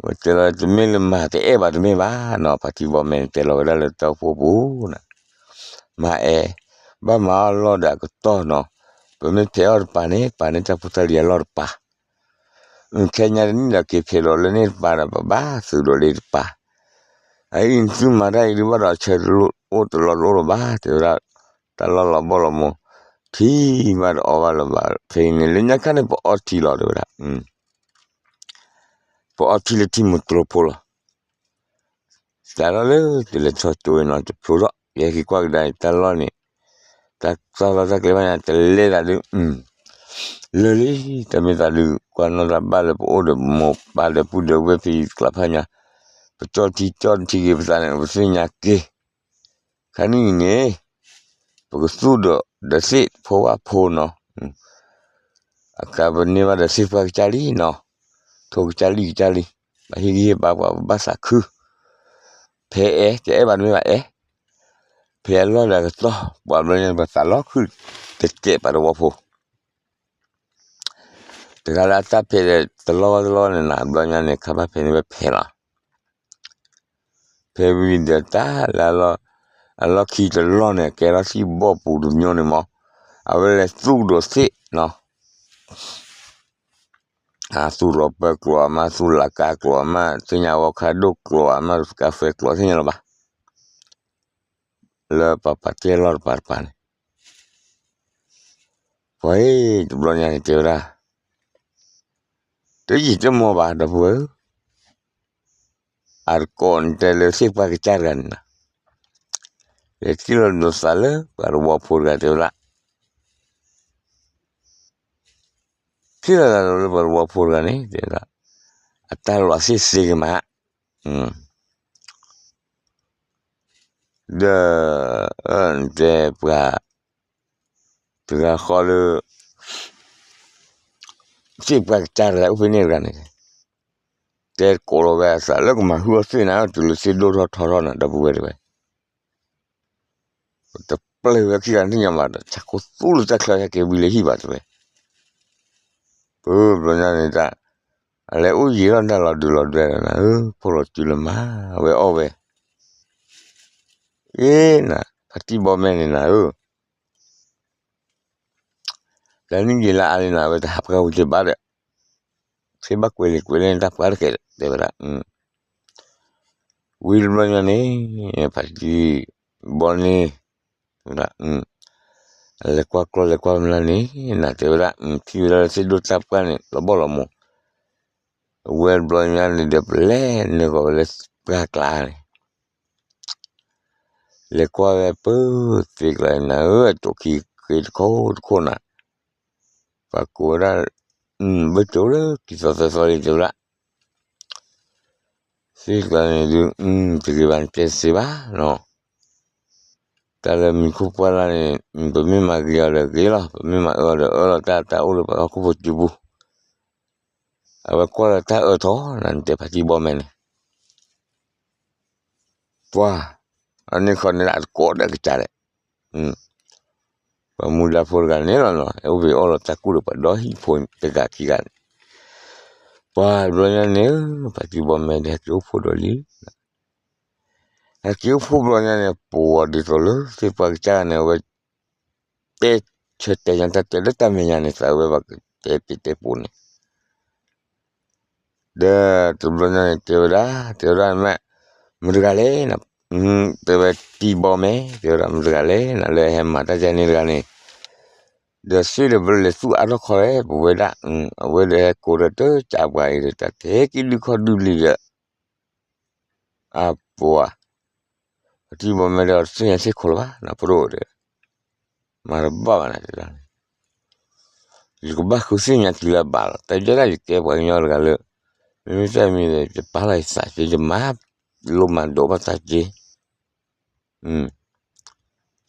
ဝဲတဲလီၤတမ့ၢ်လၢမၤတအဲၣ်ဘၣ်တမ့ၢ်ဘၣ်နီၤ, ဖါတံၢ်ဘီမဲာ်န့ၣ်တဲလီၤဝဲဒၣ်လၢတၢ်အိၣ်ဖှိၣ်ပူၤန့ၣ်, မၤအဲၣ်, ဘၣ်မၤအီၣ်လီၢ်ဒီးအကတီၢ်နီၤ, ပမ့ၢ်ဖဲးအီၣ်တပၤန့ၣ် ပာ်န့ၢ်တၢ်ဖိတၢ်လံၤအလီၢ်တပၤ ခဲညါတနံၣ်ဒီးက့ၤဖဲးဒီးလၢန့ၣ်တပၤဒီး ပဘၣ်သုးဒီးလၢတပၤ, အအံၤသုမၤတၢ်အံၤဒုးဘၣ်ဒီးဆၢတအိၣ်တလီၤတအိၣ်လၢၤဘၣ် တဲဝဲဒၣ်, တၢ်လီၢ်လီၤဘီၣ်လီၤမူ, ထံမးတအီၣ်ဘၣ်လၢၤဘၣ် ဖဲအံၤန့ၣ် လၢညါခါန့ၣ် ပအီထံလီၤ တဲဝဲဒၣ် ပအီထံလၢထံမူတြိဖိလီၤ. စးထီၣ်လၢတလဲၤထီၣ်ကၠိအံၤနီၤ တဖျိထီၣ် ယဟဲက့ၤကွၢ်ကဒါအံၤ တၢ်လီၢ်န့ၣ် တၢ်လီၢ်တၢ်ကျဲဘၣ်ညါ တလဲၤသးဒုး လၢာ်လံ တၢ်မ့ၢ်သးဒုး ကွၢ်နီၣ်တၢ်ဘၣ်လၢပအိၣ်ဒီးမိၢ်ပၢ်ဒီးပုၢ်ဒီးဝဲၢ်ဖံတကျးဖးညါ ပကၠီထံကၠီထံက့ၤပသးန့ၣ် ပသ့ၣ်ညါက့ၤ ခါနံၣ်အံၤန့ၣ် ပကသူၣ်ဒီးဒီးသ့ၣ်ဖိဝၣ်ဖိနီၤ, အခါပန့ၢ်ဘၣ်ဒီးသ့ၣ်ပှၢ်ကစၢ်လံနီၤ, ထိကစၢ်လံကစၢ်လံ, ဘၣ်ဟ့ၣ်ဂံၢ်ဟ့ၣ်ဘါပှၤ ပဘၣ်သးခု, ဖဲအဲၣ် တအဲၣ်ဘၣ်တမ့ၢ်ဘၣ်အဲၣ်, ဖဲအလီၢ်ဒီးအကတီၢ် ပှၤဘျီညါ ပသးလီၤခုၣ် တတဲာ်ပှၤသဝီဖိ တဂၤလၢအတၢ်ဖဲးဒီးတလီၢ်ဝဲတလီၢ်န့ၣ်နၤ ဘျီညါန့ၣ် ခါဘၣ်ဖဲးန့ၣ်ဝဲဖဲးလီၤ. ဖဲးဝံၤဒီးတၢ်လၢ အလီၢ်ခံတလီၢ်န့ၣ် ကဲထီၣ်ထံဘီၣ်ပူၤတမျိုးန့ၣ်မး, အဝဲလဲၤသူၣ်ကဒီးသ့ၣ်နီၤ, အသူၣ်ရီပၢကျိၤအမး သူၣ်လၢ်ကါကျိၤအမး သ့ၣ်ညါ အဝီခါဒိၣ်ကျိၤအမး ကါဖဲကျိၤသ့ၣ်ညါလီၤဘၣ် လၢပှၤပာ်တ့ၢ်လီၢ်တပၤတပၤန့ၣ်, ပှၤအံၤတဘျီညါန့ၣ်တဲဝဲဒၣ်, တယံာ်တမီၢ်ဘၣ် ဒီပုၢ်ဝဲၢ်ဧၢ, အတကိးနတဲလၢသ့ၣ်ပှၢ်ကစၢ်တဂၤန့ၣ်နီၤ, လဲၤထံၣ်လီၤလိာ်သးလၢပှၤသဝီဖိတဂၤတဲဝဲဒၣ်, ထံၣ်လီၤသးလၢပှၤသဝီဖိတဂၤန့ၣ် တဲဝဲဒၣ်, အတၢ်လီၢ်သ့ၣ်သ့ကမး ဒီး တဲပှၤ တဂၤဃီလၢ သ့ၣ်ပှၢ်ကစၢ်တဂၤအိၣ်ဖဲန့ၣ်တဂၤန့ၣ်, တဲကိးလီၤဝဲအသးလၢကမၤဟုၣ်အီၣ်သ့ၣ်နၤ တုၤလၢသ့ၣ်ဒိၣ်ထီၣ်ထီထီၣ်နၤ ဒီပုၢ်ဝဲၢ်တဲဝဲ ပတပျဲၢ်ဝဲခံဂၤန့ၣ်ညါမးဒီး ဆၣ်ခိၣ်သူလၢတၢ်ချၢဟဲက့ၤဝံၤလၢဟံၣ်ဘၣ်တဲဝဲ, ပဘျီညါန့ၣ်တၢ် အလဲၤအိၣ်ယံာ်ထီၣ်တၢ်လီၤဒုးလီၤဒွဲဒီးနၤဧၢ, ဖိလီၤစုလၢမၤဝဲအီၣ်ဝဲ, အ့နၤ ဖါတံၢ်ဘီမဲာ်န့ၣ်နၤဧၢ တၢ်နံၣ်ယံာ်လၢအါလံနၤ အဝဲတဟးပှၢ်ဝံၤတဘၣ်ဒီး သ့ဘၣ်ကွဲးလံာ်ကွဲးလဲၢ်န့ၣ် တၢ်ပှၢ်တကဲးတဲဝဲဒၣ်, ဝံၤတဘျီညါန့ၣ် ဖါတံၢ်ဘီန့ၣ် တဲဝဲဒၣ်, လဲၤကွၢ်ကျီၢ်လဲၤကွၢ်မျၢ်န့ၣ် နၤတဲဝဲဒၣ်, ထံၣ်ဝဲဒၣ်လၢသ့ၣ်ဒိၣ်တၢ်ပှၢ်န့ၣ် လီၤဘီၣ်လီၤမူ, ဝဲတဘျီညါန့ၣ်ဒီး ပလဲၤနုာ်ဃီၤဝဲလၢပှၢ်ကျါန့ၣ် လဲၤကွၢ်ဝဲပၢၢ်သ့ကျါန့ၣ်နၤဧၢ, တိာ်ခံဃ့တခိၣ်တခိၣ်နၤ, ပှၤကိးဝဲဒၣ်, ဘၣ်တိၤလၢခံသီသၢသီလံတဲဝဲဒၣ်, သ့ကျါန့ၣ်ဒုး, တဂ့ၤဘၣ်နတဲသ့ဘၣ်နီၤ, တၢ်လၢမံၤခိၣ်ပှၢ်လၢ်န့ၣ် ပမ့ၢ်မၤဂ့ၤအီၤဒီးဂ့ၤလီၤ, ပမ့ၢ်မၤအၢအီၤဒီးအၢလီၤ, တၢ်တၢ်အိၣ်လၢပှၤဟီၣ်ခိၣ်ဖိစုပူၤ, အဝဲကွၢ်လၢတၢ်အၢထီၣ် နတဲဖါတံၢ်ဘီမဲန့ၣ် ပှၤ, အန့ၣ်ဃီန့ၣ်လၢအတကိးဒီးကစၢ်လဲၣ်, ပှၤမူဒါဖိတဂၤန့ၣ်လီၤနီၤ, အိၣ်ဘှံးအိၣ်လီၤတၢ်ကူၣ်ဒီးပှၤဒီဟံၣ်ဖိတဂၤခံဂၤန့ၣ်, ပှၤတဘျီညါန့ၣ် ဖါတံၢ်ဘီမဲဒီးဟဲက့ၤအိၣ်ဖှိၣ်ဒီးလံ ဟဲက့ၤအိၣ်ဖှိၣ်ဘျီညါန့ၣ် ပှၤဒ်သိးလၢသ့ၣ်ပှၢ်ကစၢ်န့ၣ် အဝဲ တဲဆၢတဲာ်ညါတၢ်တဲလၢတၢ်မဲာ်ညါန့ၣ် သးဝဲဘၣ်ကတဲပ့ၤတဲပိာ်န့ၣ်, ဒီးတဘျီညါန့ၣ် တဲဝဲဒၣ်, တဲဝဲဒၣ်မ့ၢ်, မတၤတဂၤလဲၣ်, တဲဝဲတံၢ်ဘီမဲ, တဲဝဲဒၣ်မတၤတဂၤလဲၣ် နလၢဟဲမၤတၢ်ယါန့ၣ်တဂၤန့ၣ်, ဒီးသ့ၣ်ဒီးဘျၢလဲၤသူၣ်အါထီၣ်ခီဝဲ ပဝဲဒၣ်, အဝဲဒီးဟဲကိးဒီးတကးပှၤအံၤဒီး တၢ်ထဲကံဒုခီဒုလံဒီး အပှၤ, ပှၤတံၢ်ဘီမဲဒီးတသ့ၣ်ညါသ့ၣ်ခိၣ်လၢၤဘၣ် နဖိဒိၣ်ဒီး, မၤတဘၣ်ဘၣ်နၤတဲဒၣ်န့ၣ်, ယကဘၣ်ဃုသ့ၣ်ညါတုၤလၢအဘၣ်လီၤ, တၢ်ယဲဒၣ်ယကဲပှၤကညီတဂၤလၢ, မ့မ့ၢ်တၢ်မံၤဒီး ယပာ်လီၤယသးက့ ယမၤလိမၤဒိးဘၣ်သးက့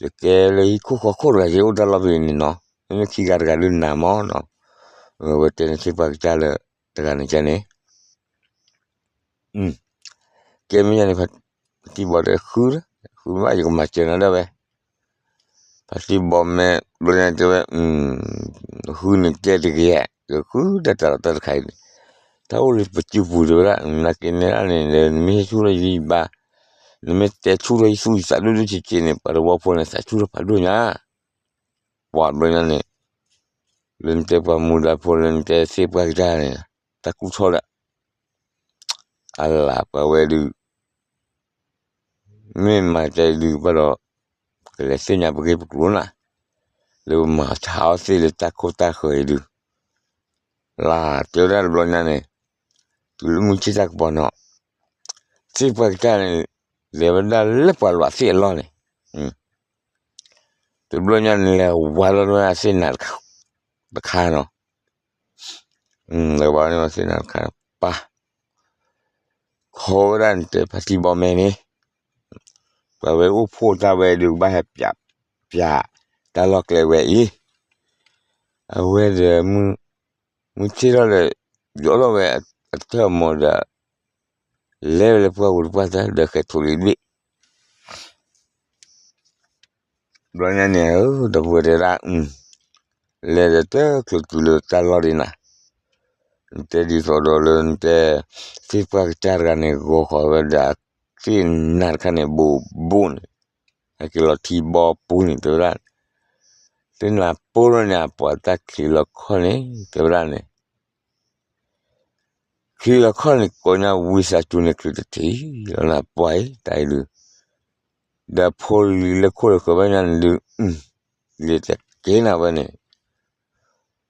ယကဲလၢဟံၣ်ခိၣ်ဃီခိၣ်တဂၤက့ အိၣ်တၢ်လီၢ်ဖဲန့ၣ်နီၤ, မ့မ့ၢ်ခံဂၤတဂၤဒုးနၤမၢ်နီၤ, အဝဲတဲန့ၣ်သ့ၣ်ပှၢ်ကစၢ်လၢတဂၤန့ၣ်ကဲန့ၣ်, ကဲမ့ၢ်ယၤန့ၣ်, ဖါတံၢ်ဘီဒီးဃု, ဃုမ့ၢ်ယကမၤစၢၤနၤဒၣ်ဝဲ, ဖါတံၢ်ဘီမဲဘျီညါတဲဝဲ ဃုန့ၣ်ကဲတဂ့ၤ, ယဃုတၢ်တၢ်လီၤတၢ်တခါအံၤန့ၣ်, တၢ်အိၣ်လၢပစုပူၤတဲဝဲဒၣ် နက့ၤနဲဒၣ်န့ၣ်ဒီး နမ့ၢ်ဟဲဆူၣ်ထီၣ်ယဘါ, နမ့ၢ်တဲဆူၣ်ထီၣ်ယသူၣ်ယသးဒိၣ်ဒိၣ်ဆံးဆံးန့ၣ် ပှၤတဝီဖိန့ၣ် သးဆူၣ်ထီၣ်ဖးဒိၣ်ညါ, ပှၤဘျီညါန့ၣ်, လၢနတဲပှၤမူဒါဖိလၢနတဲသ့ၣ်ပှၢ်ကစၢ်န့ၣ်, တၢ်ကူၣ်ထီၣ်ဒီး, အလၤပှၤဝဲဒုး မ့ၢ်မၤတဲဒုးဘၣ်ဒီး, ကလဲၤသ့ၣ်ညါပဂ့ၢ်ပကျိၤနၤ, လၢပမၤဆါအီၣ်သ့ၣ်လၢတၢ်ခိၣ်တၢ်ဃၢၤအံၤဒုး, လၢတဲဝဲဒၣ်တဘျီညါန့ၣ်, တုၤလၢမုၢ်ဆ့ၣ်တၢ်ကပီၤန့ၣ်, သ့ၣ်ပှၢ်ကစၢ်န့ၣ်, လဲၤဝဲဒၣ်လၢပှၤလွးသ့ၣ်အလီၢ်န့ၣ်, တဘျီညါန့ၣ် လဲၤဝါလီၤဝဲအသ့ၣ်နၤ, တခါနီၤ လဲၤဝါန့ၢ်ဝဲသ့ၣ်နၤတခါ, ပၢ်, ခီဝဲဒၣ်နတဲဖါတံၢ်ဘီမဲန့ၣ်, ပှၤဝဲအိၣ်ဖှိၣ်တၢ်ဝဲဒုးကဘၣ်ဟဲပျး, ပျး, တၢ်လီၢ်ကျဲဝဲအံၤ, အဝဲဒီး, မုၢ်ဆ့ၣ်ထီၣ်ဒီး, ယီၣ်ထီၣ်ဝဲအထၢၣ်မီၤဒီး, လဲၤဝဲလၢပှၢ်ပူၤတပှၢ်တၢၢ်ဒီးဃဲၤထိးလံတဘ့ၣ် ဘျီညါန့ၣ်ဧၢ ဒီပုၢ်ဝဲၢ်တဲဒၣ်, လဲၤဒီးတချုးတုၤလၢတၢ်လီၢ်ဒ်နၤ, နတဲဒ်သိးဒီးလၢနတဲ, သ့ၣ်ပှၢ်ကစၢ်တဂၤန့ၣ် ဂီၤဃီၤဝဲဒၣ်, သ့ၣ်နၤတခါန့ၣ် ဘူးဘူးန့ၣ်, ဟဲက့ၤလီၤထံဘီပူၤန့ၣ် တဲဝဲဒၣ်, သ့ၣ်နၤပူၤလီၤန့ၣ် အပှၤတၢ်ချံးလီၤခီၣ်န့ၣ် တဲဝဲဒၣ်န့ၣ် ချံးလီၤခီၣ်န့ၣ် ကိးညါဝံသးစူၤန့ၣ် ချုးတထံၣ်လီၤနၤပှၤအံၤ တၢ်အံၤဒုး, ဒီးဖိလံၤလၢခိၣ်လၢဃၢၤဘၣ်ညါန့ၣ်ဒုး, လံာ်တက့ၤနၤဝဲန့ၣ်, ပၢ်,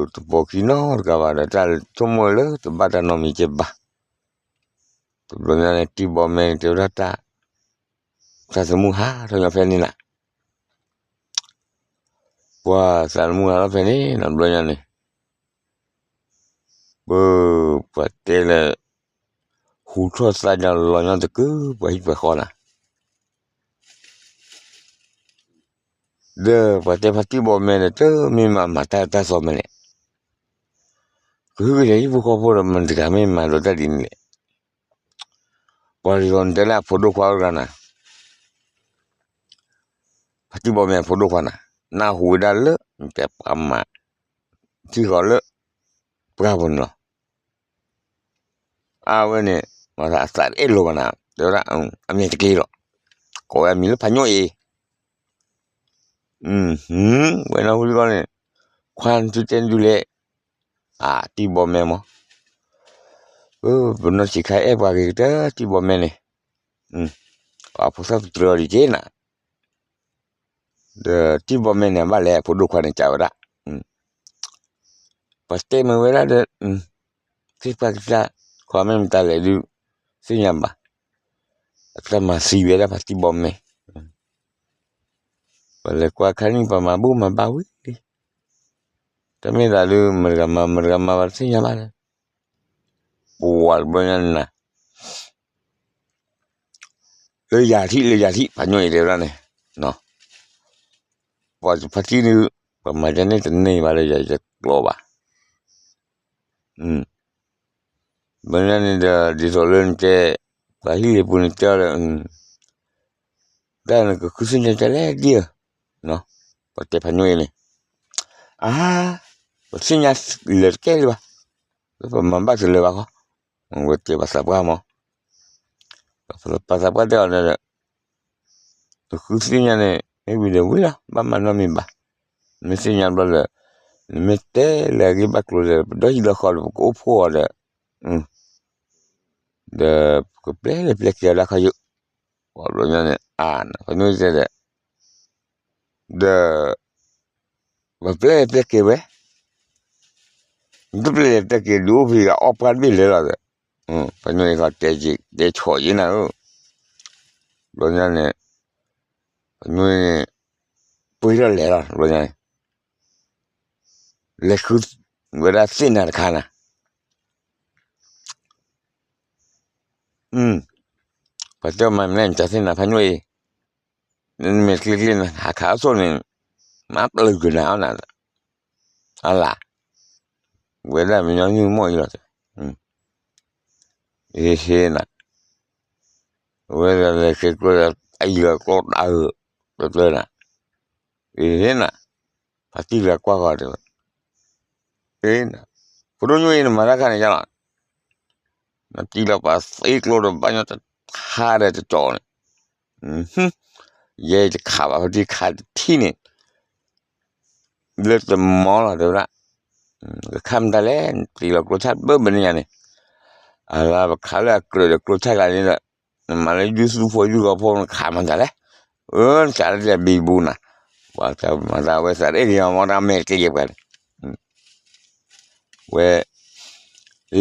တပိာ်ခံနီတဂၤဘၣ်ဒီး တၢ်ဆိကမိၣ်လၢတဘၣ်တၢ်နီတမံၤက့ၤဘၣ်, တဘျီညါန့ၣ် တံၢ်ဘီမဲန့ၣ် တဲဝဲဒၣ်တၢ်, သးသမူဟးထီၣ်ညီဖဲန့ၣ်နၤ ပှၤသးသမူဟးထီၣ်ဖဲန့ၣ် နီတဘျီညါန့ၣ်, ပၢ်, ပှၤတဲလၢ, ဟူထီၣ်သးညီလီၤညီတကု, ပှၤဟံၣ်ပှၤဃီနၤ, ဒီးပှၤတဲဖါတံၢ်ဘီမဲဒီး တမ့ၢ်မၤမၤတၢ်တၢ်သီမဲာ်လဲၣ်, ကဟုကယာ်ဟံၣ်ဖိဃီဖိဒီး မတၤတဂၤမ့ၢ်မၤဒီးတၢ်ဒ်န့ၣ်လဲၣ်, ပှၤလီၤနတဲလၢအဖိဒိၣ်ခွါအိၣ်တဂၤနၤ ဖါတံၢ်ဘီမဲအဖိဒိၣ်ခွါနၤ, နၢ်ဟူဝဲဒၣ်လၢ နတဲပှၤမၤ, ထံၣ်ဃီၤလၢ, ပှၢ်ပူၤန့ၣ်လီၤ, အဝဲန့ၣ်, မၤသးအသးတအဲၣ်လိာ်ဘၣ်နၤ, တဲဝဲဒၣ်, အမံၤတက့ၢ်လီၤ, ကိးဝဲအမံၤလၢဖးညိၣ်အံၤ, ဝဲနၢ်ဟူလံကီၢ်န့ၣ်, ခွါနသုတဲနဒုလဲၣ်, အတံၢ်ဘီမဲမး ပနီၢ်ဆံးခါအဲၣ်ပှၤဂ့ၤကတၢၢ်တံၢ်ဘီမဲန့ၣ်, အဖိသၣ်ပတြၢၤအီၤဒံးက့နၤ, ဒီးတံၢ်ဘီမဲန့ၣ် ဘၣ်လဲၤအဖိဒိၣ်ခွါန့ၣ်ကးဝဲဒၣ်, ပှၤတဲမ့ၢ်ဝဲဒၣ်ဒီး, သ့ၣ်ပှၢ်ကစၢ်, ခွါမ့ၢ်မတၤလဲၣ်ဒုး, သ့ၣ်ညါဘၣ်, အတၢ်မၤသံဝဲဒၣ်ဖါတံၢ်ဘီမဲ ပလဲၤကွၢ်ခါန့ၣ် ပှၤမၤဘူၣ်မၤဘါဝံၤလံ, တမ့ၢ်သးဒုး မတၤတဂၤမၤ မတၤတဂၤမၤဘၣ်တသ့ၣ်ညါဘၣ်လၢ, ပှၤတဘျီညါန့ၣ်နၤ, လၢယၤထံၣ် လၢယၤထံၣ် ဖးညိၣ်အံၤတဲဝဲဒၣ်န့ၣ် ပှၤတဖါတံၢ်န့ၣ် ပှၤမၤဒ်န့ၣ်တန့ၢ်ဘၣ်လၢယၤယကျိာ်ဘၣ်. ဘၣ်န့ၣ်ဒီး ဒ်သိးလၢနတဲ ပှၤဟံၣ်လၢပူၤန့ၣ်တဲအီၤဒီး တၢ်နကဃုသ့ၣ်ညါတၢ်လဲၣ်ဒ်ဧၢ, ပှၤတဲဖးညိၣ်အံၤန့ၣ်, အါ, ပသ့ၣ်ညါလၢာ်တကဲလၢၤဘၣ်, လၢပမၤဘၣ်တလၢာ်ဘၣ်ဃီ, ဝဲတဲပှၤသးပှၢ်မး, ပှၤသးပှၢ်တဲအီၤဒီး နဃုသ့ၣ်ညါန့ၣ် မ့ၢ်ဝံၤဒီးဝံၤလီၤ, ဘၣ်မၤနီတမံၤဘၣ်, နမ့ၢ်သ့ၣ်ညါဘျီဒီး နမ့ၢ်တဲလၢအဂ့ၢ်ဘၣ်ကျိၤဒီး ပဒီဟံၣ်ဒီဃီဒီး ပကအိၣ်ဖှိၣ်အီၤဒီး ဒီးပကပျဲလဲၤပျဲက့ၤအီၤဒၣ်ခီယုၢ်, ပှၤဘျီညါန့ၣ် အါ, ဖးညိၣ်တဲဒီး, ဒီး ပပျဲလဲၤပျဲက့ၤဝဲ, နတပျဲလဲၤပျဲက့ၤ ဒုးအိၣ်ဖဲဂၤအီၣ်ပှၢ်တဘ့ၣ်လဲၤလီၤဒီး, ဖးညိၣ်အံၤခီတဲက့ၤ တဲဆိးယံၤနၤဧၢ, ဘျီညါန့ၣ် ဖးညိၣ်အံၤန့ၣ် ပှ့ၤထီၣ်လဲၤလီၤ ဘျီညါန့ၣ်, လဲၤဃုဝဲဒၣ်သ့ၣ်နၤတခါနၤ ပှၤတဲမၤမနုၤနတၢ်သ့ၣ်နၤဖးညိၣ်အံၤ, နမ့ၢ်ကျ့ကျ့နဟးခးအစိၣ်န့ၣ်, မၤပျုၤကနၤအီၣ်နၤ, အလၢ်, ဝဲဒၣ်မညီနုၢ်မိၢ်အံၤလီၤ, ဟ့ၣ်နၤ, ဝဲဒၣ်လဲၤကျဲကျိဒီးအယံၤကျိတၢ်ဧၢ, တၢ်ကျဲနၤ, ဟ့ၣ်နၤ, ဖါတံၢ်လၢကွၢ်ဂီၤတဲဝဲ, ဖိဒိၣ်ညိၣ်အံၤနမၤတၢ်ခါန့ၣ်ယလီၤ နတံၢ်လီၤပှၤသ့ကျိဒီးဘၣ်ညီတထါဒီးတကီးန့ၣ်, ယဲတခးဘၣ် ဖါတံၢ်ခးတထံၣ်န့ၣ်, လၢတမီလီၤတဲဝဲဒၣ်, ကခးမတၤလဲၣ် နတံၢ်လီၤကျိဆၣ်ဘၢဘၢန့ၣ်ညါန့ၣ်, အလၢပခးလၢအကြၢးဒီးကျိဆၣ်ဂၤန့ၣ်ဒီး, နမၤလၢယုၢ်သူဖိယုၢ်ဂီၤဖိနခးမတၤလဲၣ်, အၢ နစးလၢတၢ်ဘံဘူနၤ, ပှၤမၤသးဝဲသးတအဲၣ်က့ၤအီၤမ့ၢ်တၢ်မဲာ်တကဲယဲၢ်ပှၤန့ၣ် ဝဲ,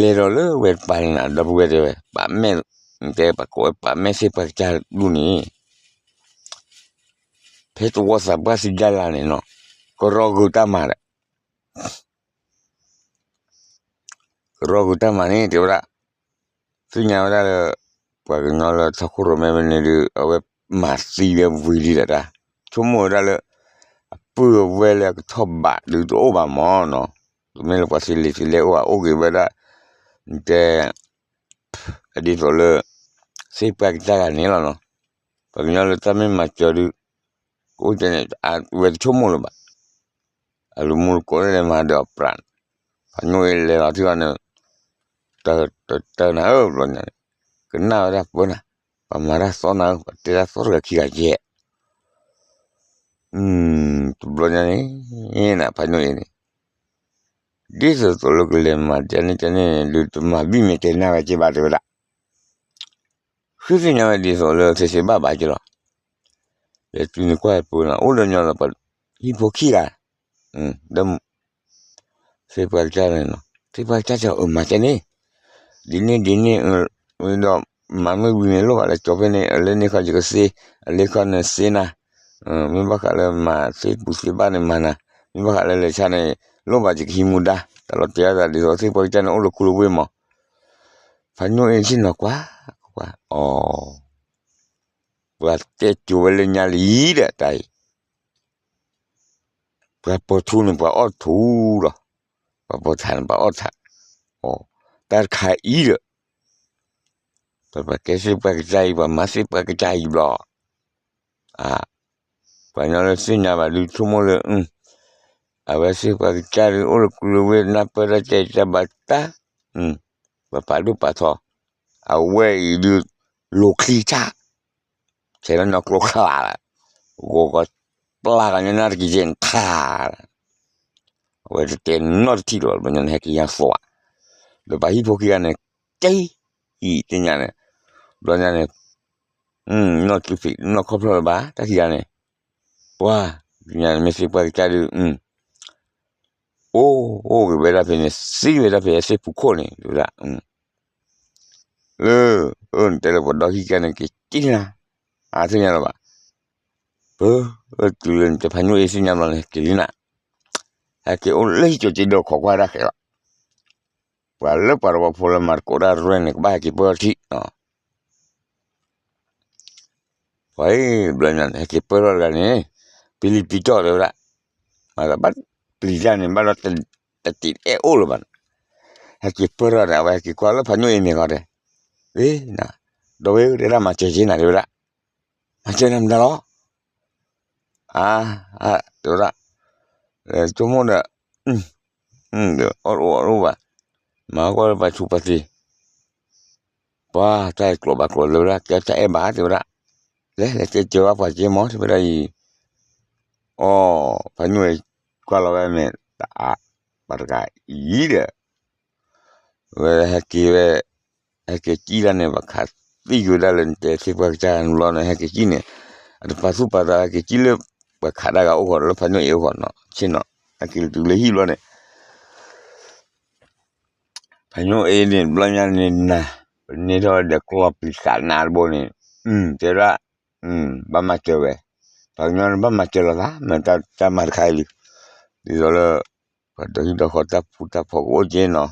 လဲၤဒီးလၢဝဲတပၤန့ၣ်နၤ ဒီပုၢ်ဝဲၢ်တဲဝဲ ပာ်မဲာ်, တဲပှၤကိးဝဲပာ်မဲာ်သ့ၣ်ပှၢ်ကစၢ်ဒူၣ်န့ၣ်, ဖဲသဝီသးပှၢ်သံဒၣ်လၢန့ၣ်နီၤ, ကရီဂုာ်တၢ်မၤဒီး, ကရီဂုာ်တၢ်မၤန့ၣ် တဲဝဲဒၣ်, သ့ၣ်ညါဝဲဒၣ်လၢ ပှၤကညီလၢထီခိၣ်ရိၣ်မဲဝဲန့ၣ်ဒီး အဝဲမၤသံဝဲဝံၤလံဒီးတၢ်, ဆိကမိၣ်ဝဲဒၣ်လၢ အပုၢ်အဝဲၢ်လၢအကထီၣ်ဘးဒုးတအိၣ်ဘၣ်မၢ်နီၤ, တမ့ၢ်လၢပှၤသ့လံာ်သ့လဲၢ်အိၣ်ဘၣ် အိၣ်က့ၤဝဲဒၣ်, တဲ ဒ်သိးလၢ သ့ၣ်ပှၢ်ကစၢ်ဂၤန့ၣ်လီၤနီၤ, ပှၤကညီလၢတၢ်မ့ၢ်မၤစၢၤဒုး, ကအိၣ်ကဲန့ၣ် အဝဲတဆိကမိၣ်လၢၤဘၣ်, အလူၤမူတကိးလၢလဲၤမၤဒီးအပြး, ဖးညိၣ်အံၤလဲၤလီၤထံၣ်အီၤန့ၣ်, တၢ်တၢ်နၤဧၢ ဘျီညါန့ၣ်, ကနၣ်ဝဲဒၣ်ပၢနၤ, ပှၤမၤတၢ်သီနၤဧၢ ပှၤတဲတၢ်သီတဂၤခံဂၤယဲၢ် တဘျီညါန့ၣ်, နဖးညိၣ်အံၤန့ၣ်, ဒ်သိးသိးလၢကလဲၤမၤဒ်န့ၣ်ဒ်န့ၣ် ဒုးတမၤဘံၣ်မဲာ်တဲနၢ်ဝဲက့ဘၣ်တဲဝဲဒၣ်, ဃုသ့ၣ်ညါဝဲဒ်သိးလၢသ့စံးဘၣ်ဘၣ်က့လီၤ, လဲၤတုၤန့ၣ်ကွၢ်ပၢနၤ အိၣ်ဒီးညီလီၤပှၤဟံၣ်ဖိခံဂၤ, ဒီး သ့ၣ်ပှၢ်ကစၢ်န့ၣ်နီၤ သ့ၣ်ပှၢ်ကစၢ်တဲအီၤ မၤကဲန့ၣ်, ဒ်န့ၣ်ဒ်န့ၣ်, ဒီးမၤမ့ၢ်ဝံၤန့ၣ် လိၣ်ဘၣ်လၢကၠီၤဖဲန့ၣ် အလၢန့ၢ်ခီယကသ့, အလၢခီနသ့နၤ, မ့ၢ်ဘၣ်ဃးလၢမၤသ့ပူၤသ့ဘၣ်န့ၣ်မၤနၤ, မ့ၢ်ဘၣ်ဃးလၢလဲၤဆါန့ၣ် လိၣ်ဘၣ်ယကဟံးမူဒါ, တၢ်လီၤတဲာ်အသးဒ်သိးသ့ၣ်ပှၢ်ကစၢ်န့ၣ်အိၣ်လၢခူလၢဝ့ၢ်မး, ဖးညိၣ်အ့ၣ်ဆ့ၣ်နီၤကွၢ်, ကွၢ်, အီ, ပှၤတဲစိၤဝဲလၢညါလံဒီးတၢ်အံၤ ပှၤပိာ်ထူန့ၣ်ပှၤအီၣ်ထူလီၤ, ပှၤပိာ်ထးန့ၣ်ပှၤအီၣ်ထး, တၢ်တခါအံၤဒီး, ပှၤကဲသ့ၣ်ပှၢ်ကစၢ်အံၤ ပှၤမၤသ့ၣ်ပှၢ်ကစၢ်အံၤဘျီ, ပှၤကညီလၢသ့ၣ်ညါဘၣ်ဒုးဆိကမိၣ်လၢ, အဝဲသ့ၣ်ပှၢ်ကစၢ်ဒုးအိၣ်လၢခူလၢဝ့ၢ် နၢ်ပၢၢ်တၢ်ကဲကစၢ်ဘၣ်တၢ်, ပှၤပာ်ဒိၣ်ပာ်ထီ, အဝဲအံၤဒုး, လိၤချံဆၣ် ဆဲးလၢနီၢ်ကျိချါလၢ, ဂီၤကီးပျၢ်ကညီနၢ်တက့ၢ်ယဲၢ်နထါလၢ, အဝဲတတဲနီတထံၣ်လၢၤဘၣ် ဘျီညါန့ၣ် ဟဲက့ၤညါသီး, ဒီးပှၤဟံၣ်ဖိခံဂၤန့ၣ်, ကဲ, အံၤသ့ၣ်ညါန့ၣ်, ဘျီညါန့ၣ်, နီၢ်ကျိဖံးနီၢ်ခီဖျိလၢၤဘၣ် တၢ်ခံဂၤန့ၣ်, ပှၤ, သ့ၣ်ညါန့ၣ်မ့ၢ်သ့ၣ်ပှၢ်ကစၢ်ဒုး, အိၣ်, အိၣ်က့ၤဝဲဒၣ်ဖဲန့ၣ် သံဝဲဒၣ်ဖဲအသ့ၣ်ဖူခိၣ်န့ၣ် ဒ်ဝဲဒၣ် လၢ, အၢ နတဲလၢပှၤဒီဟံၣ်ကဲန့ၣ်က့ၤက့ၤနၤ, အသ့ၣ်ညါလၢၤဘၣ်, ပ, တုၤလၢနတဲဖးညိၣ်အ့ၣ်သ့ၣ်ညါဘျီန့ၣ် က့ၤလံနၤ, ဟဲက့ၤအိၣ်လၢဟံၣ်ကၠိက့ၤဒီးခိးကွၢ်ဒၣ်ဃဲးလီၤ, ပှၤလၢပှၤတဝီဖိလၢမၤသကိးတၢ်ရဲၣ်န့ၣ် ကဘၣ်ဟဲက့ၤပၢထံၣ်, ပှၤ ပှၤအံၤဘျီညါန့ၣ် ဟဲက့ၤပၢၢ်ထီၣ်တဂၤန့ၣ် ပလံၤပျံၤတီၢ်တဲဝဲဒၣ်, မ့ၢ်ဘၣ်ပျံၤတၢ်န့ၣ် ဘၣ်ဒီးတတံးအဲၣ်အိၣ်လၢၤဘၣ်န့ၣ်, ဟဲက့ၤပၢၢ်ထီၣ်န့ၣ် အဝဲဟဲက့ၤကွၢ်လၢဖးညိၣ်အ့ၤမ့ၢ်ဂီၤတဲ, ဝ့, ဒီဝဲတဲဒၣ် မၤစၢၤက့ၤနၤတဲဝဲဒၣ်, မၤစၢၤနၤမတၤလီၤ, အါ, တဲဝဲဒၣ်, ဆိကမိၣ်ဒီး, အီၣ်တအိၣ်အီၣ်တအိၣ်ဘၣ်, မၤကွၢ်လၢပှၤဆူးပှၤသ့, ပှၤတၢ်ကျိးဘၣ်ကျိးလၢဝဲဒၣ် ကဲတၢ်အဲၣ်ဘၣ်တဲဝဲဒၣ်, လဲၤလဲၤတဲစၢၤဘၣ်ပှၤက့မီၤ တဲဝဲဒၣ်အံၤ, အီ, ဖးညိၣ်အ့ၤကွၢ်လီၤဝဲမ့ၢ်တအါ, ပှၤတဂၤအံၤဒီး ဝဲဟဲက့ၤဝဲ, ဟဲက့ၤစံၣ်တၢ်န့ၣ် ပှၤခးသံကွံာ်ဝဲဒၣ်လၢနတဲသ့ၣ်ပှၢ်ကစၢ်တဘျီန့ၣ် ဟဲက့ၤစံၣ်န့ၣ်, အတပာ်သူၣ်ပာ်သး ဟဲက့ၤစံၣ်လၢ ပှၤခးတၢ်ဂၤအိၣ်ဃီလၢဖးညိၣ်အ့ၤအိၣ်ဃီနီၤ ဆ့ၣ်နီၤ, ဟဲက့ၤတုၤလၢဟံၣ်ဘျီန့ၣ် ဖးညိၣ်အ့ၤန့ၣ် ဘျီညါန့ၣ်နၤ, ပန့ၢ်ထီၣ်ဒီးကျီၢ်ပျံၤဃာ်နၤတဘိန့ၣ်, တဲဒၣ်, ဘၣ်မၤစၢၤဝဲ, ပှၤကညီန့ၣ်ဘၣ်မၤစၢၤလိာ်သး မ့ၢ်တၢ်မၤတခါအံၤလံ, ဒ်သိးလၢ ပှၤဒီးဟံၣ်ဒီးဃီတၢ်ဖူတၢ်ဖီၣ်ကအိၣ်က့နီ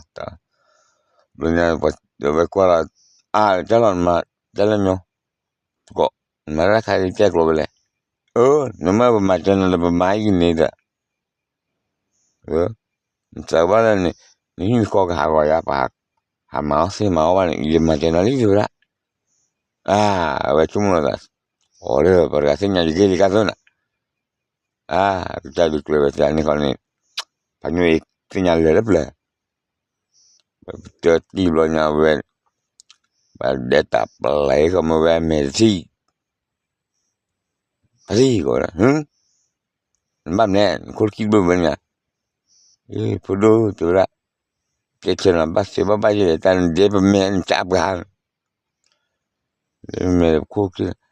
ၤ, ဘျီညါ ဝဲကွၢ်လီၤ, အါတၢ်လီၤနမၤတၢ်လၢမညီ, သကိး, နမၤတၢ်ခါအံၤကဲကျိးဝဲလဲၣ်, အၢ, နမ့ၢ်ပမၤစၢၤနၤဒီးပမၤအံၤန့ၣ်ဒီး နသးဘၣ်လၢန့ၣ်, နဟံၣ်နဃီကဟးဂီၤယၤ ပဟးမၤအီၣ်သ့ၣ်မၤအီၣ်ဘၣ်န့ၣ် ယမၤစၢၤနၤလံတဲဝဲဒၣ်, အါ, အဝဲဆိကမိၣ်လီၤသး, အိၣ်ဒီးပှၤတဂၤသ့ၣ်ညါယဂ့ၢ်လံကါသိးနၤ, အါ, ကစၢ်ဒုးကျဲၤဝဲသးန့ၣ်ဃီန့ၣ်, ဖးညိၣ်အ့ၤသ့ၣ်ညါလၢာ်လၢပျၢၤ ပတၢၢ်တံၢ်ဘျီညါဝဲ, ပှၤဒဲးတၢ်ပျဲဃီမ့ၢ်ဝဲမဲာ်တထံၣ်, ပှၤသံကွၢ်ဝဲဒၣ်, နဘၣ်မနုၤလဲၣ် နခိၣ်ခံဘၣ်မနုၤလဲၣ်, ဖိဒိၣ်တဲဝဲဒၣ်, ကဲဆၢနၤဘၣ်သ့ဘၣ်ဘၣ်ယဲလဲၣ် တၢ်နဒဲးပမဲာ်နတၢ်ပှၤ မ့ၢ်ပခိၣ်ခံ, ဘၣ်နီတမံၤပျၢၤလီၤ, အမ့ၢ်ဘၣ်ဘၣ်ဒၣ်အဲၣ်ဒိးကျးလၢထံၣ်တၢ်, အီ,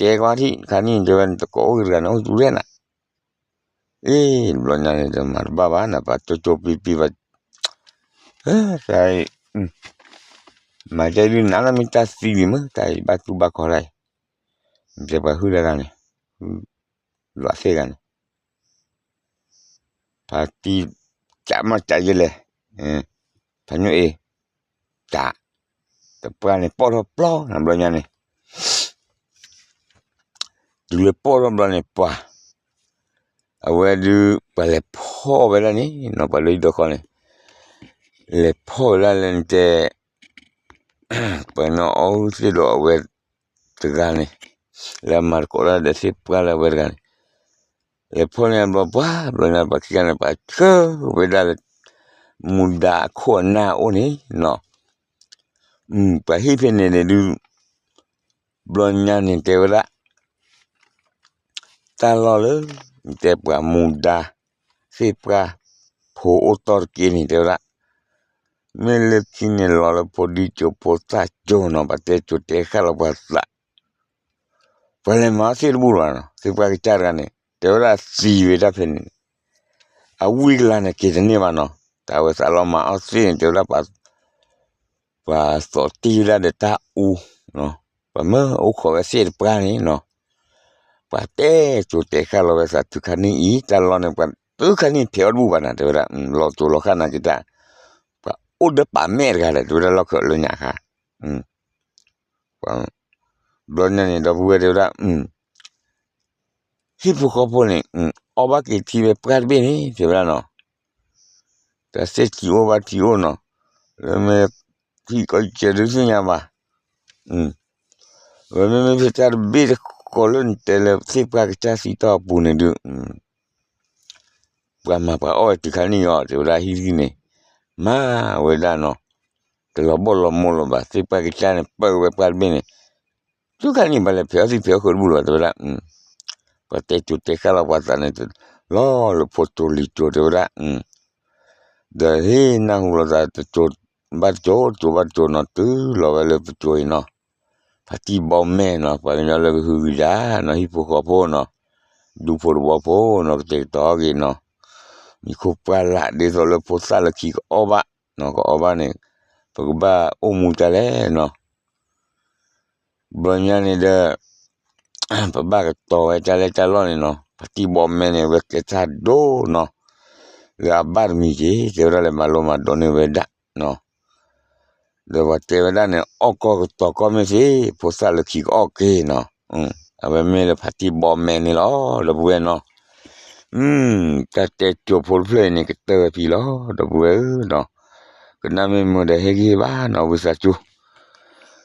တဲကွၢ်ထံၣ်ခါနံၣ်တဲဝဲ နတကိးအိၣ်ဂ့ၤတဂၤန့ၣ် အိၣ်သူလဲၣ်နၤ, အ့ ဘျီညါန့ၣ် တမၤတဘၣ်ဘၣ် နပှၤကၠိကၠိပံပံဘၣ်, တၢ်အံၤ, မၤကဲဒုးနၤလၢမ့ၢ်တၢ်သံလံမ့ၢ် တၢ်အံၤဘၣ်တူၢ်ဘၣ်ခီတၢ်အံၤ, နတဲပှၤဟုၣ်တဂၤန့ၣ်, လွးသ့ၣ်တဂၤန့ၣ် ဖါတံၢ်, ကးမီၢ်ကးယဲလဲၣ်, ဖါညိၣ်အ့ၤ, ကး, တပှၢ်န့ၣ်ပီၣ်ထီၣ်ပျီနၤဘျီညါန့ၣ်, တုၤလၢပီၣ်ထီၣ်ဘျီန့ၣ်ပှၤ, အဝဲဒုး ပှၤလဲၤဖီၣ်ဝဲဒၣ်န့ၣ်နီၤ ပှၤလၢဟံၣ်ဒီးဃီန့ၣ်, လဲၤဖီၣ်ဝဲဒၣ်လၢနတဲ ပှၤကညီအီၣ်ဟုၣ်သ့ၣ်ဒီးအဝဲတဂၤန့ၣ်, လၢအမၤသကိးတၢ်ဒီးသ့ၣ်ပှၢ်လၢအဝဲတဂၤန့ၣ်, လဲၤဖီၣ်န့ၢ်ဘျီပှၤ ဘျီညါပှၤခံဂၤန့ၣ် ပှၤဆှၢဝဲဒၣ်လၢ မူဒါအခိၣ်အနၢ်အိၣ်န့ၣ်နီၤ, ပှၤဟ့ၣ်ဖဲန့ၣ်န့ၣ်ဒုး ဘျီညါန့ၣ်တဲဝဲဒၣ် တၢ်လီၢ်လၢ တဲပှၤမူဒါ သ့ၣ်ပှၢ် ဖိအိၣ်တီၢ်တက့ၢ်န့ၣ် တဲဝဲဒၣ်, မ့ၢ်လၢခံန့ၣ်လီၤလၢဖိဒံကၠိဖိသၣ်ကၠိနီၤ ပှၤတဲကၠိတဲဃၣ်လီၤပှၤသး, ပှၤလဲၤမၤအီၣ်သ့ၣ်တဘူၣ်လၢၤဘၣ်နီၤ သ့ၣ်ပှၢ်ကစၢ်တဂၤန့ၣ် တဲဝဲဒၣ်သံဝဲဒၣ်ဖဲန့ၣ်, အဝံကလၤန့ၣ်က့ၤတန့ၢ်ဘၣ်နီၤ တၢ်ဝဲသးလီၤမၤအီၣ်သ့ၣ်န့ၣ် တဲဝဲဒၣ် ပှၤသိးတံၢ်ဝဲဒၣ်ဒီးတၢ်အူ, ပှၤမၢအိၣ်ခိးဝဲသ့ၣ်တပှၢ်န့ၣ်နီၤ, ပှၤတဲကၠိတဲဃၣ်လီၤဝဲသးတုၤခါန့ၣ်အံၤ တၢ်လီၢ်န့ၣ် ပှၤတုၤခါန့ၣ်ဖဲးအီၣ်တဘူၣ်ဘၣ်နၤ တဲဝဲဒၣ်, လီၤကၠိလီၤဃၣ်နၤက့ၤတၢ်, ပှၤအိၣ်ဒီးပာ်မဲာ်တဂၤဒီး တဲဝဲဒၣ်လီၢ်ခၢၣ်လၢညါခါ ဘျီညါန့ၣ် ဒီပုၢ်ဝဲၢ်တဲဝဲဒၣ်, ဟံၣ်ဖိဃီဖိန့ၣ် အီၣ်ဘၣ်က့ၤထံဝဲပှၢ်တဘ့ၣ်န့ၣ် တဲဝဲဒၣ်နီၤ, တၢ်သ့ၣ်ထံအိၣ်ဘၣ်ထံအိၣ်နီၤ, လၢမ့ၢ်ထံကီၢ်ကဲဒုးသ့ၣ်ညါဘၣ်, ဝဲမ့မ့ၢ်ဖဲတၢ်တဘ့ၣ်တကိးလၢနတဲလၢသ့ၣ်ပှၢ်ကစၢ်သံတီၢ်အပူၤန့ၣ်ဒုး ပှၤမၤပှၤအီၣ်ဝဲတုၤခါန့ၣ်အီၤ တဲဝဲဒၣ်ဟံၣ်ဂံၢ်န့ၣ်, မၤဝဲဒၣ်နီၤ, တလီၤဘီၣ်လီၤမိၢ်လၢၤဘၣ် သ့ၣ်ပှၢ်ကစၢ်န့ၣ် ပၢၢ်ဝဲပှၢ်တဘ့ၣ်န့ၣ်, တုၤခါန့ၣ် ပှၤလဲၤဖဲးအီၣ်သံဖဲးအီၣ်ဃုာ်တဘူၣ်လၢၤဘၣ် တဲဝဲဒၣ်, ပှၤတဲကၠိတဲဃၣ်လီၤပှၤသးန့ၣ် လီၤလၢဖိကၠိလံၤကၠိတဲဝဲဒၣ်, ဒီးဟ့ၣ်နၢ်ဟူလီၤသးတကၠိ ဘၣ်တကၠိ တကၠိဘၣ်တကၠိနီၤ တုၤလီၤဝဲလၢပကၠိအံၤနီၤ, ဖါတံၢ်ဘီမဲာ်နီၤ ပှၤကညီလၢကဟုကယာ်နီၤ ဟံၣ်ဖိဃီဖိနီၤ, ဒူဖိတဝီဖိနီၤ ကတဲာ်ကတီၤအီၣ်က့ၤနီၤ, မံၤခိၣ်ပှၢ်လၢ်ဒ်သိးလၢဖိသၣ်လၢခံကအီၣ်ဘၣ်နီၤ ကအီၣ်ဘၣ်န့ၣ် ပကဘၣ်အိၣ်မူတၢ်လဲၣ်နီၤ ဘျီညါန့ၣ်ဒီး ပဘၣ်ကတီၤဝဲတၢ်လဲၢ်တၢ်လီၢ်န့ၣ်နီၤ ဖါတံၢ်ဘီမဲာ်န့ၣ် ဝဲကဲထါဒိၣ်နီၤ, လၢအဘၣ်တမံၤက့ၤ တဲဝဲဒၣ်လၢမၤလိမၤဒိးန့ၢ်ဝဲဒၣ်နီၤ, ဒီးပှၤတဲဝဲဒၣ်န့ၣ် အီၣ်ကီၢ်ကတီၤကီၢ်မ့ၢ်သ့ ဖိသၣ်လၢခံကအီၣ်က့ၤနီၤ, အဝဲမ့ၢ်လၢဖါတံၢ်ဘီမဲန့ၣ်လီၤ ဒီပုၢ်ဝဲၢ်နီၤ, တၢ်တဲကၠိဖိတဖျၢၣ်အံၤန့ၣ် ကတၢၢ်ဝဲဖံလီၤ ဒီပုၢ်ဝဲၢ်ဧၢနီၤ, ကနၣ်မ့ၢ်မုာ်ဒီးဟ့ၣ်ဂံၢ်ဟ့ၣ်ဘါနီၤ ဝံသးစူၤ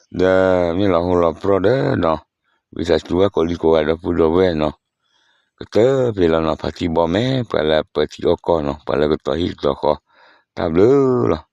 ဒီးမ့ၢ်လီၤဟိလီၤပြီဒီးနီၤ, ဝံသးစူၤဝဲကိးဒံကိးဂၤဒီပုၢ်ဒီပုၢ်ဝဲၢ်နီၤ, ကတၢၢ်ဖံလီၤနီၤ ဖါတံၢ်ဘီမဲ ပှၤလၢအပၢထံအီၣ်ကီၢ်နီၤ ပှၤလၢကတီၤဟံၣ်ကတီၤဃီ, တၢ်ဘျုးလီၤ.